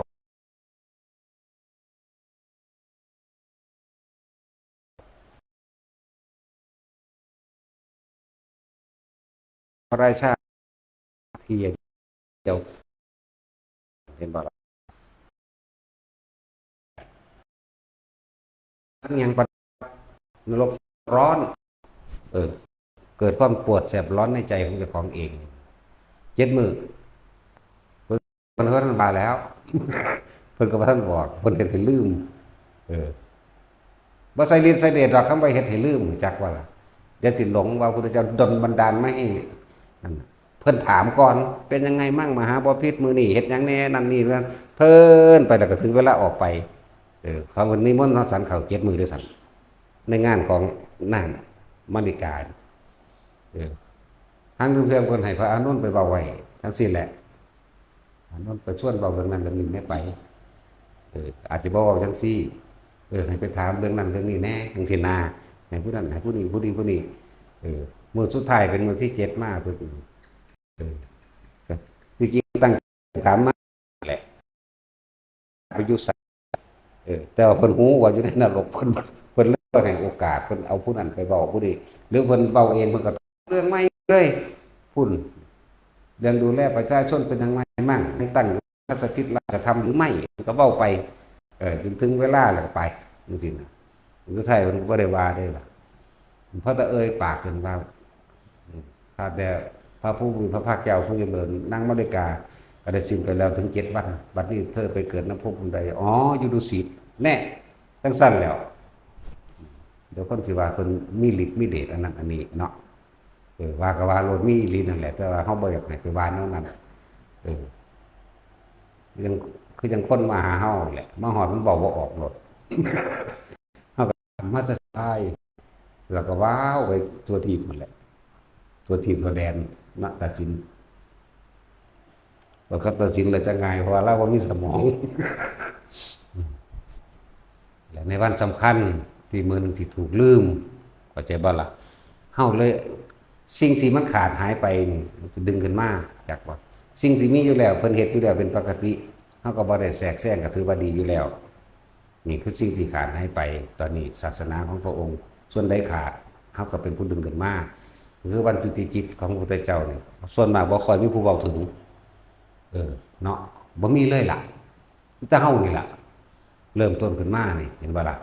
พระราชาเทียเดียว เห็นบ่ล่ะ ทั้งยังปะ นรกร้อน เออ เกิดความปวดแสบร้อนในใจของเจ้าของเอง เจ็ดมื้อ เพิ่น เพิ่นก็บ่ทันว่าแล้ว เพิ่นก็บ่ทันบอก เพิ่นเฮ็ดให้ลืม เออ บ่ใส่ฤทธิ์ใส่เดชดอก คำว่าเฮ็ดให้ลืม จักว่าล่ะ เดี๋ยวสิหลงว่าพุทธเจ้าดลบันดาลมาให้ นั่นน่ะ เพิ่นถามก่อน "เป็นยังไงมั่งมหาบพิตร มื้อนี้เฮ็ดหยังแหน่ นั่นนี่นั่น" เพิ่นไปแล้วก็ถึงเวลาออกไป เออ เขานิมนต์มาฉันข้าวเจ็ดมื้อด้วยซ้ำ ในงานของนางมาริกา เออ ทางเทื่อเพิ่นให้พระอานนท์ไปเว้าไว้จังซี่แหละ อานนท์ไปชวนเว้าเรื่องนั้นเรื่องนี้แหน่ไป เออ อาจจะบ่เว้าจังซี่ เออ ให้ไปถามเรื่องนั้นเรื่องนี้แหน่ จังซี่นา ให้ผู้นั้น ให้ผู้นี้ ผู้นี้ ผู้นี้ เออ มื้อสุดท้ายเป็นมื้อที่เจ็ดมา เพิ่น เออ ก็ที่จริงตั้งถามมาแหละ ไปอยู่ไส เออ แต่ว่าเพิ่นฮู้ว่าอยู่ในนรก เพิ่น เพิ่นเลยบ่ให้โอกาส เพิ่นเอาผู้นั้นไปเว้าผู้นี้ หรือเพิ่นเว้าเอง เพิ่นก็เรื่องใหม่เลย พุ้น เรื่องดูแลประชาชนเป็นจั่งใดมั่ง ตั้งสถิตราชธรรมหรือไม่ เพิ่นก็เว้าไป เออ จนถึงเวลาแล้วก็ไป จังซี่นะ สุดท้ายเพิ่นก็บ่ได้ว่าเด้ล่ะ เพราะแต่เอ่ยปากขึ้นว่า ข้าแต่พระผู้มีพระภาคเจ้าผู้เจริญ นางมาริกาก็ได้สิ้นไปแล้วถึงเจ็ดวัน บัดนี้เธอไปเกิดณภพอันใด อ๋อ อยู่ดุสิต แน่ จั่งซั้นแล้ว เดี๋ยวคนสิว่าเพิ่นมีฤทธิ์มีเดชอันนั้นอันนี้เนาะ เออ ว่าก็ว่าโลด มีอีหลีนั่นแหละ แต่ว่าเฮาบ่อยากให้ไปว่าแนวนั้น เออ ยัง คือจั่งคนมาหาเฮาแหละ มาฮอดมันเว้าบ่ออกโลด เฮาก็มาแต่ทาย แล้วก็ว้าวไปทั่วทีปหมดแหละ ทั่วทีปทั่วแดน นะ ตัดสิน พอเขาตัดสินแล้วจะง่าย เพราะว่าเราบ่มีสมอง และในวันสำคัญที่มื้อหนึ่งที่ถูกลืม เข้าใจบ่ล่ะ เฮาเลย สิ่งที่มันขาดหายไปนี่ มันจะดึงขึ้นมา จักบ่ สิ่งที่มีอยู่แล้ว เพิ่นเฮ็ดอยู่แล้วเป็นปกติ เฮาก็บ่ได้แทรกแซง ก็ถือว่าดีอยู่แล้ว นี่คือสิ่งที่ขาดหายไป ตอนนี้ศาสนาของพระองค์ ส่วนใดขาด เฮาก็เป็นผู้ดึงขึ้นมา คือวันจุติจิตของพระพุทธเจ้านี่ ส่วนมากบ่ค่อยมีผู้เว้าถึง เออ เนาะ บ่มีเลยล่ะ มีแต่เฮานี่ล่ะ เริ่มต้นขึ้นมานี่ เห็นบ่ล่ะ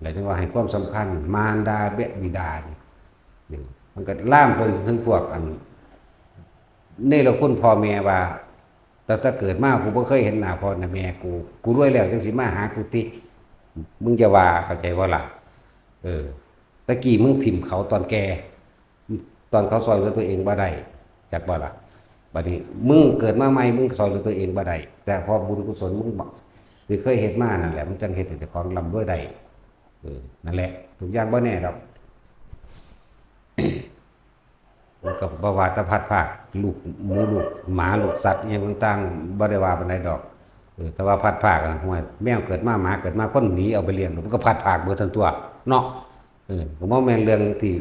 แล้วจั่งว่าให้ความสำคัญ มารดาบิดานี่ นี่ มันก็ลามไปถึงพวกอัน เนรคุณพ่อแม่ว่า ตั้งแต่เกิดมากูบ่เคยเห็นหน้าพ่อหน้าแม่กู กูรวยแล้วจั่งสิมาหากูติ มึงอย่าว่า เข้าใจบ่ล่ะ เออ ตะกี้มึงถิ่มเขาตอนแก่ ตอนเขาซ่อยเหลือตัวเองบ่ได้ จักบ่ล่ะ บัดนี้มึงเกิดมาใหม่ มึงซ่อยเหลือตัวเองบ่ได้ แต่พอบุญกุศลมึง ที่เคยเฮ็ดมานั่นแหละ มันจั่งเฮ็ดให้เจ้าของร่ำรวยได้ เออ นั่นแหละ ทุกอย่างบ่แน่ดอก มันก็บ่ว่าแต่พลัดพรากลูกหมูลูกหมาลูกสัตว์อิหยังต่างๆ บ่ได้ว่าปานใดดอก เออ แต่ว่าพลัดพรากอะ ห่วย แมวเกิดมา หมาเกิดมา คนหนีเอาไปเลี้ยง มันก็พลัดพรากเบิดทั้งตัว เนาะ เออ ก็บ่แม่นเรื่องที่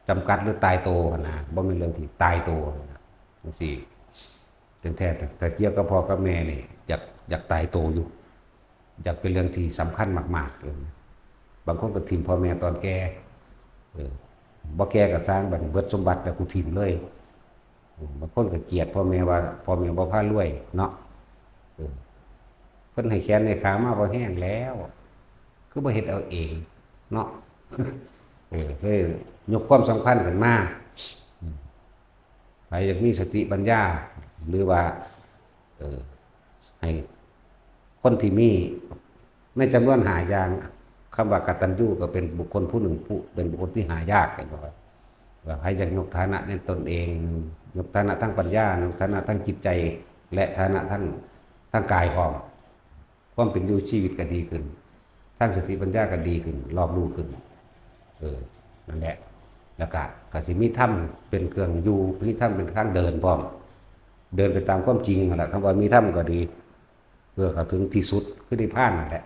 จำกัดหรือตายตัวหั้นนะ บ่แม่นเรื่องที่ตายตัวหั้นนะ จั่งซี้ แท้ๆ แต่เกี่ยวกับพ่อกับแม่นี่ อยาก อยากตายตัวอยู่ อยากเป็นเรื่องที่สำคัญมากๆ เออ บางคนก็ถิ่มพ่อแม่ตอนแก่ เออ บ่แก่ก็ซ่าง บัดนี้เบิดสมบัติแล้วกูถิ่มเลย เออ บางคนก็เกลียดพ่อแม่ว่าพ่อแม่บ่พารวยเนาะ เออ เพิ่นให้แขนให้ขามาพอแฮงแล้ว คือบ่เฮ็ดเอาเองเนาะ เออ เลยยกความสำคัญขึ้นมา อืม ไผอยากมีสติปัญญา หรือว่า เออ ให้คนที่มี ในจำนวนห้าอย่าง คำว่ากตัญญูก็เป็นบุคคลผู้หนึ่ง ผู้ เป็นบุคคลที่หายาก เห็นบ่ครับ ว่าไผอยากยกฐานะในตนเอง ยกฐานะทางปัญญา ยกฐานะทางจิตใจ และฐานะทาง ทางกายพร้อม ความเป็นอยู่ชีวิตก็ดีขึ้น ทางสติปัญญาก็ดีขึ้น รอบรู้ขึ้น เออ นั่นแหละ แล้วก็ ก็สิมีธรรมเป็นเครื่องอยู่ มีธรรมเป็นทางเดินพร้อม เดินไปตามความจริงนั่นแหละ คำว่ามีธรรมก็ดี เพื่อเข้าถึงที่สุด คือนิพพานนั่นแหละ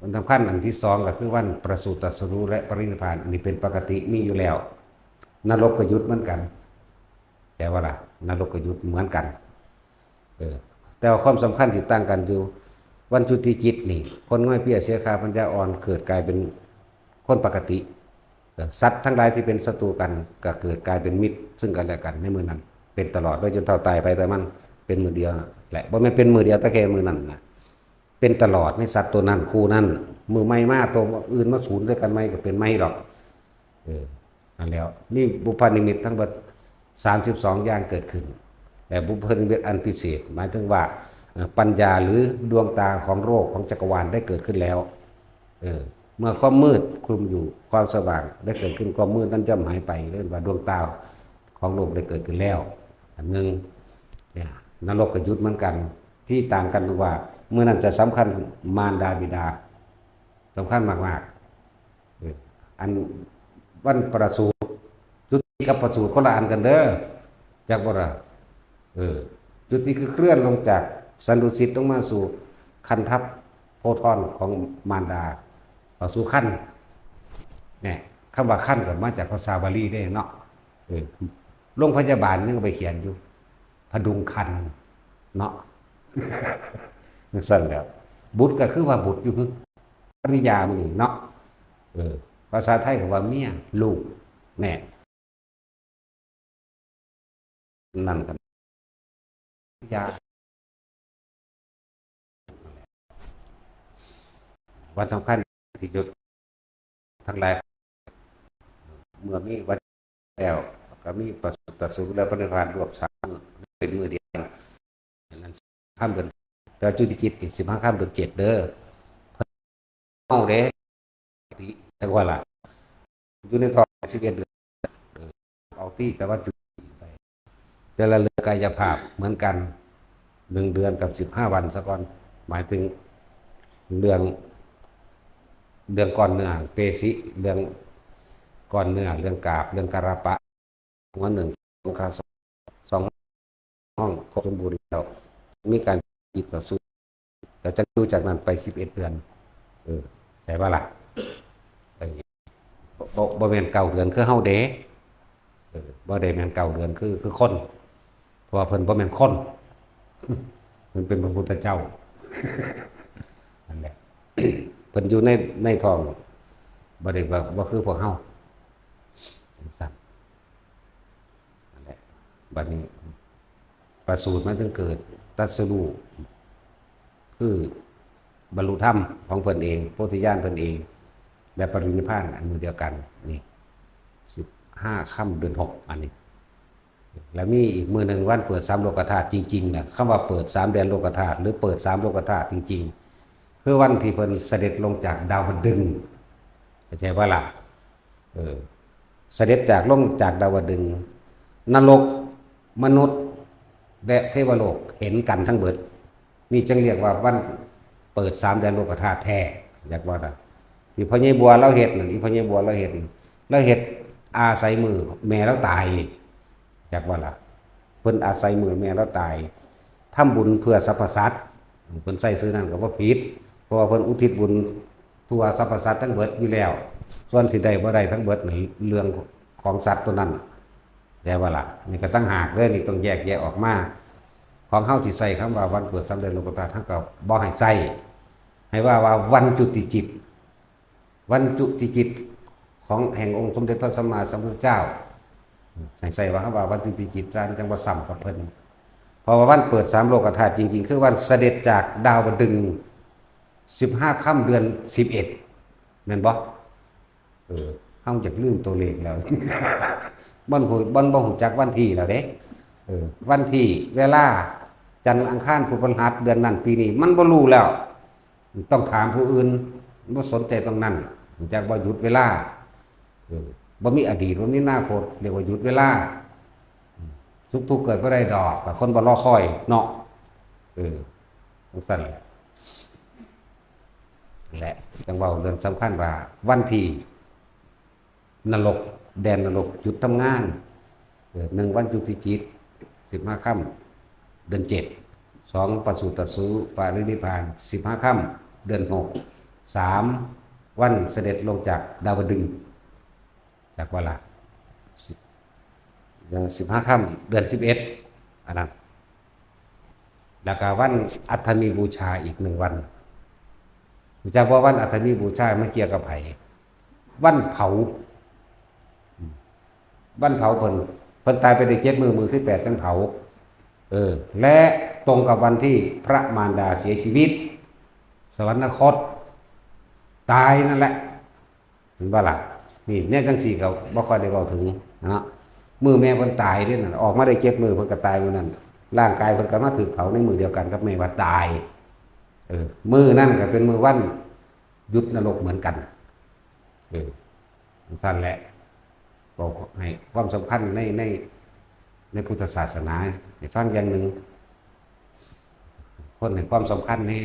วันสำคัญอันที่สองก็คือวันประสูติตรัสรู้และปรินิพพาน อันนี้เป็นปกติมีอยู่แล้ว นรกก็หยุดเหมือนกัน แต่ว่าล่ะ นรกก็หยุดเหมือนกัน เออ แต่ว่าความสำคัญสิต่างกันอยู่ วันจุติจิตนี่ คนง่อยเปียเสียค่าปัญญาอ่อน เกิดกลายเป็นคนปกติ เออ สัตว์ทั้งหลายที่เป็นศัตรูกัน ก็เกิดกลายเป็นมิตรซึ่งกันและกันในมื้อนั้น เป็นตลอดเลยจนเฒ่าตายไป แต่มันเป็นมื้อเดียวแหละ บ่แม่นเป็นมื้อเดียวแต่แค่มื้อนั้นนะ เป็นตลอดในสัตว์ตัวนั้นคู่นั้น มื้อใหม่มาตัวอื่นมาสูนด้วยกันใหม่ก็เป็นใหม่ดอก เออ นั่นแหล้ว มีบุพนิมิตทั้งเบิดสามสิบสองอย่างเกิดขึ้น แต่บุพนิมิตอันพิเศษ หมายถึงว่า เอ่อ ปัญญาหรือดวงตาของโลกของจักรวาลได้เกิดขึ้นแล้ว เออ เมื่อความมืดคลุมอยู่ ความสว่างได้เกิดขึ้น ความมืดนั้นย่อมหายไป เรียกว่าดวงตาของโลกได้เกิดขึ้นแล้ว อันหนึ่ง เนี่ย นรกก็หยุดเหมือนกัน ที่ต่างกันคือว่า มื้อนั้นจะสำคัญมารดาบิดา สำคัญมากๆ เออ อันวันประสูติ จุติกับประสูติคนละอันกันเด้อ จักบ่ล่ะ เออ จุติคือเคลื่อนลงจากสันดุสิตลงมาสู่คันทัพโพธรของมารดา เข้าสู่คัน เนี่ย คำว่าคันก็มาจากภาษาบาลีเด้เนาะ เออ โรงพยาบาลยังไปเขียนอยู่ พดุงครรภ์เนาะ จั่งซั่นแหล้ว บุตรก็คือว่าบุตรอยู่ คือภริยามื้อนี้เนาะ เออ ภาษาไทยก็ว่าเมีย ลูก แน่ นั่นก็ภริยา วันสำคัญที่สุดทั้งหลาย เมื่อมีวันแล้ว ก็มีประสูติตรัสรู้และปรินิพพานรวบสามมื้อ เป็นมื้อเดียวกัน อันนั้นค่ำเดือน แต่ว่าจุติจิตนี่สิบห้าค่ำเดือนเจ็ดเด้อ เฮาเด้ ปกติจั่งว่าล่ะ อยู่ในท้องสิบเอ็ดเดือน เออ ออกตี้แต่ว่าจุติไป แต่ละเรื่องกายภาพเหมือนกัน หนึ่งเดือนกับสิบห้าวันซะก่อน หมายถึงเรื่อง เรื่องก้อนเนื้อ เปสิ เรื่องก้อนเนื้อ เรื่องกาบ เรื่องการาปะ หัวหนึ่ง สองขาสอง สองห้อง ครบสมบูรณ์แล้ว มีการจิตต่อสู้ แล้วจั่งอยู่จากนั้นไปสิบเอ็ดเดือน เออ ใช่ปะล่ะ เออ บ่ บ่ บ่แม่นเก้าเดือนคือเฮาเด้ เออ บ่ได้แม่นเก้าเดือนคือ คือคน เพราะว่าเพิ่นบ่แม่นคน เพิ่นเป็นพระพุทธเจ้า นั่นแหละ เพิ่นอยู่ใน ในท้อง บ่ได้ว่า บ่คือพวกเฮา จั่งซั้น นั่นแหละ บัดนี้ ประสูติมาถึงเกิด ตรัสรู้ คือบรรลุธรรมของเพิ่นเอง โพธิญาณเพิ่นเอง และปรินิพพานอันมื้อเดียวกัน นี่ สิบห้าค่ำเดือนหก อันนี้ แล้วมีอีกมื้อหนึ่งวันเปิดสามโลกธาตุจริงๆนะ คำว่าเปิดสามแดนโลกธาตุ หรือเปิดสามโลกธาตุจริงๆ คือวันที่เพิ่นเสด็จลงจากดาวดึงส์ เข้าใจบ่ล่ะ เออ เสด็จจาก ลงจากดาวดึงส์ นรก มนุษย์ และเทวโลกเห็นกันทั้งเบิด นี่จั่งเรียกว่าวันเปิดสามแดนโลกธาตุแท้ อยากว่านะ ที่พ่อใหญ่บัวลาวเฮ็ดนั่น อีพ่อใหญ่บัวลาวเฮ็ดนั่น ลาวเฮ็ดอาศัยมื้อแม่ลาวตาย อยากว่าล่ะ เพิ่นอาศัยมื้อแม่ลาวตาย ทำบุญเพื่อสรรพสัตว์ เพิ่นใส่ชื่อนั้นก็บ่ผิด เพราะว่าเพิ่นอุทิศบุญทั่วสรรพสัตว์ทั้งเบิดอยู่แล้ว ส่วนสิได้บ่ได้ทั้งเบิดนั่นเรื่องของสัตว์ตัวนั้น แต่ว่าล่ะ นี่ก็ต่างหากเด้อ นี่ต้องแยกแยะออกมา ของเฮาสิใส่คำว่าวันเปิดสามแดนโลกธาตุ เฮาก็บ่ให้ใส่ ให้ว่าว่าวันจุติจิต วันจุติจิตของแห่งองค์สมเด็จพระสัมมาสัมพุทธเจ้า ให้ใส่ว่าคำว่าวันจุติจิต จั่ง จั่งบ่ซ้ำกับเพิ่น เพราะว่าวันเปิดสามโลกธาตุจริงๆ คือวันเสด็จจากดาวดึงส์ สิบห้าค่ำเดือนสิบเอ็ด แม่นบ่ เออ เฮาอยากลืมตัวเลขแล้ว มันหู มันบ่ฮู้จักวันที่แล้วเด้ เออ วันที่ เวลา จันทร์ อังคาร พุธ พฤหัส เดือนนั้น ปีนี้ มันบ่รู้แล้ว ต้องถามผู้อื่น บ่สนใจตรงนั้น ฮู้จักว่าหยุดเวลา เออ บ่มีอดีต บ่มีอนาคต เรียกว่าหยุดเวลา สุขทุกข์เกิดบ่ได้ดอก แต่คนบ่รอคอยเนาะ เออ จั่งซั่นแหละ และจั่งเว้าเรื่องสำคัญว่าวันที่นรก แดนนรกหยุดทำงาน เออ หนึ่ง วันจุติจิต สิบห้าค่ำ เดือนเจ็ด สอง ประสูติตรัสรู้ปรินิพพาน สิบห้าค่ำ เดือนหก สาม วันเสด็จลงจากดาวดึงส์ จากว่าล่ะ สิบ สิบห้าค่ำ เดือนสิบเอ็ด อันนั้น แล้วก็วันอัฏฐมีบูชาอีกหนึ่งวัน รู้จักว่าวันอัฏฐมีบูชามาเกี่ยวกับไผ วันเผา วันเผาเพิ่น เพิ่นตายไปได้เจ็ดมื้อ มื้อที่แปดจั่งเผา เออ และตรงกับวันที่พระมารดาเสียชีวิต สวรรคต ตายนั่นแหละ เห็นบ่ล่ะ นี่แนวจั่งซี้ก็บ่ค่อยได้เว้าถึงเนาะ มื้อแม่เพิ่นตายเด้นั่น ออกมาได้เจ็ดมื้อเพิ่นก็ตายมื้อนั้น ร่างกายเพิ่นก็มาถูกเผาในมื้อเดียวกันกับแม่ว่าตาย เออ มื้อนั้นก็เป็นมื้อวันหยุดนรกเหมือนกัน เออ จั่งซั่นแหละ ก็ให้ความสำคัญใน ใน ในพุทธศาสนา ให้ฟังอย่างหนึ่ง คนให้ความสำคัญแน่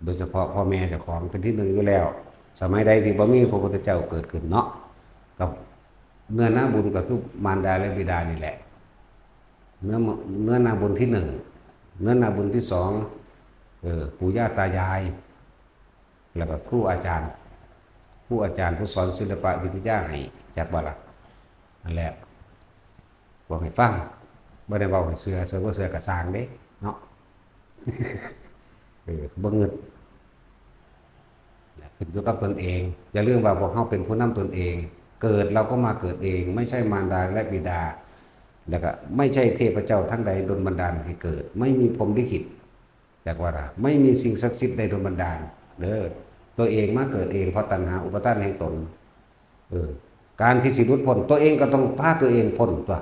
โดยเฉพาะพ่อแม่เจ้าของเป็นที่หนึ่งอยู่แล้ว สมัยใดที่บ่มีพระพุทธเจ้าเกิดขึ้นเนาะ กับเนื้อนาบุญก็คือมารดาและบิดานี่แหละ เนื้อ เนื้อนาบุญที่หนึ่ง เนื้อนาบุญที่สอง เออ ปู่ย่าตายาย แล้วก็ครูอาจารย์ ครูอาจารย์ผู้สอนศิลปะวิทยาให้ จักบ่ล่ะ นั่นแหละ บอกให้ฟัง บ่ได้เว้าให้เชื่อ เชื่อบ่เชื่อก็ซ่างเด้เนาะ เออ บ่งึด ขึ้นอยู่กับตนเอง อย่าลืมว่าพวกเฮาเป็นผู้นำตนเอง เกิดเราก็มาเกิดเอง ไม่ใช่มารดาและบิดา แล้วก็ไม่ใช่เทพเจ้าทั้งใดดลบันดาลให้เกิด ไม่มีพรหมลิขิต จักว่าล่ะ ไม่มีสิ่งศักดิ์สิทธิ์ใดดลบันดาลเด้อ ตัวเองมาเกิดเองเพราะตัณหาอุปาทานแห่งตน เออ การที่สิหลุดพ้น ตัวเองก็ต้องพาตัวเองพ้นตั๊ว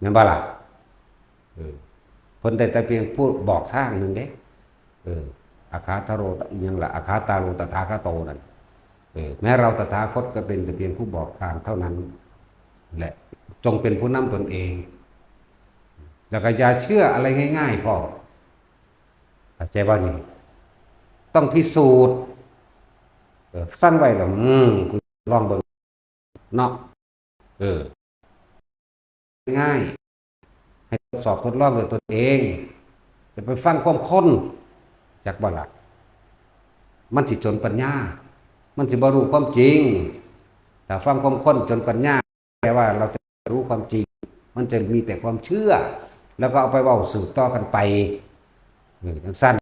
แม่นบ่ล่ะ เออ เพิ่นได้แต่เพียงผู้บอกทางหนึ่งเด้ เออ อาคาทาโร อิหยังล่ะ อาคาตาโรตถาคโตนั่น เออ แม้เราตถาคตก็เป็นแต่เพียงผู้บอกทางเท่านั้นแหละ จงเป็นผู้นำตนเอง แล้วก็อย่าเชื่ออะไรง่ายๆ พอ เข้าใจบ่นี่ ต้องพิสูจน์ เออ ฟังไว้แล้ว อืม กูลองเบิ่งเนาะ เออ ง่าย ให้ทดสอบทดลองด้วยตนเอง จะไปฟังความคน จักบ่ล่ะ มันสิจนปัญญา มันสิบ่รู้ความจริง ถ้าฟังความคนจนปัญญา แปลว่าเราจะรู้ความจริง มันจะมีแต่ความเชื่อ แล้วก็เอาไปเว้าสืบต่อกันไป เออ จั่งซั่น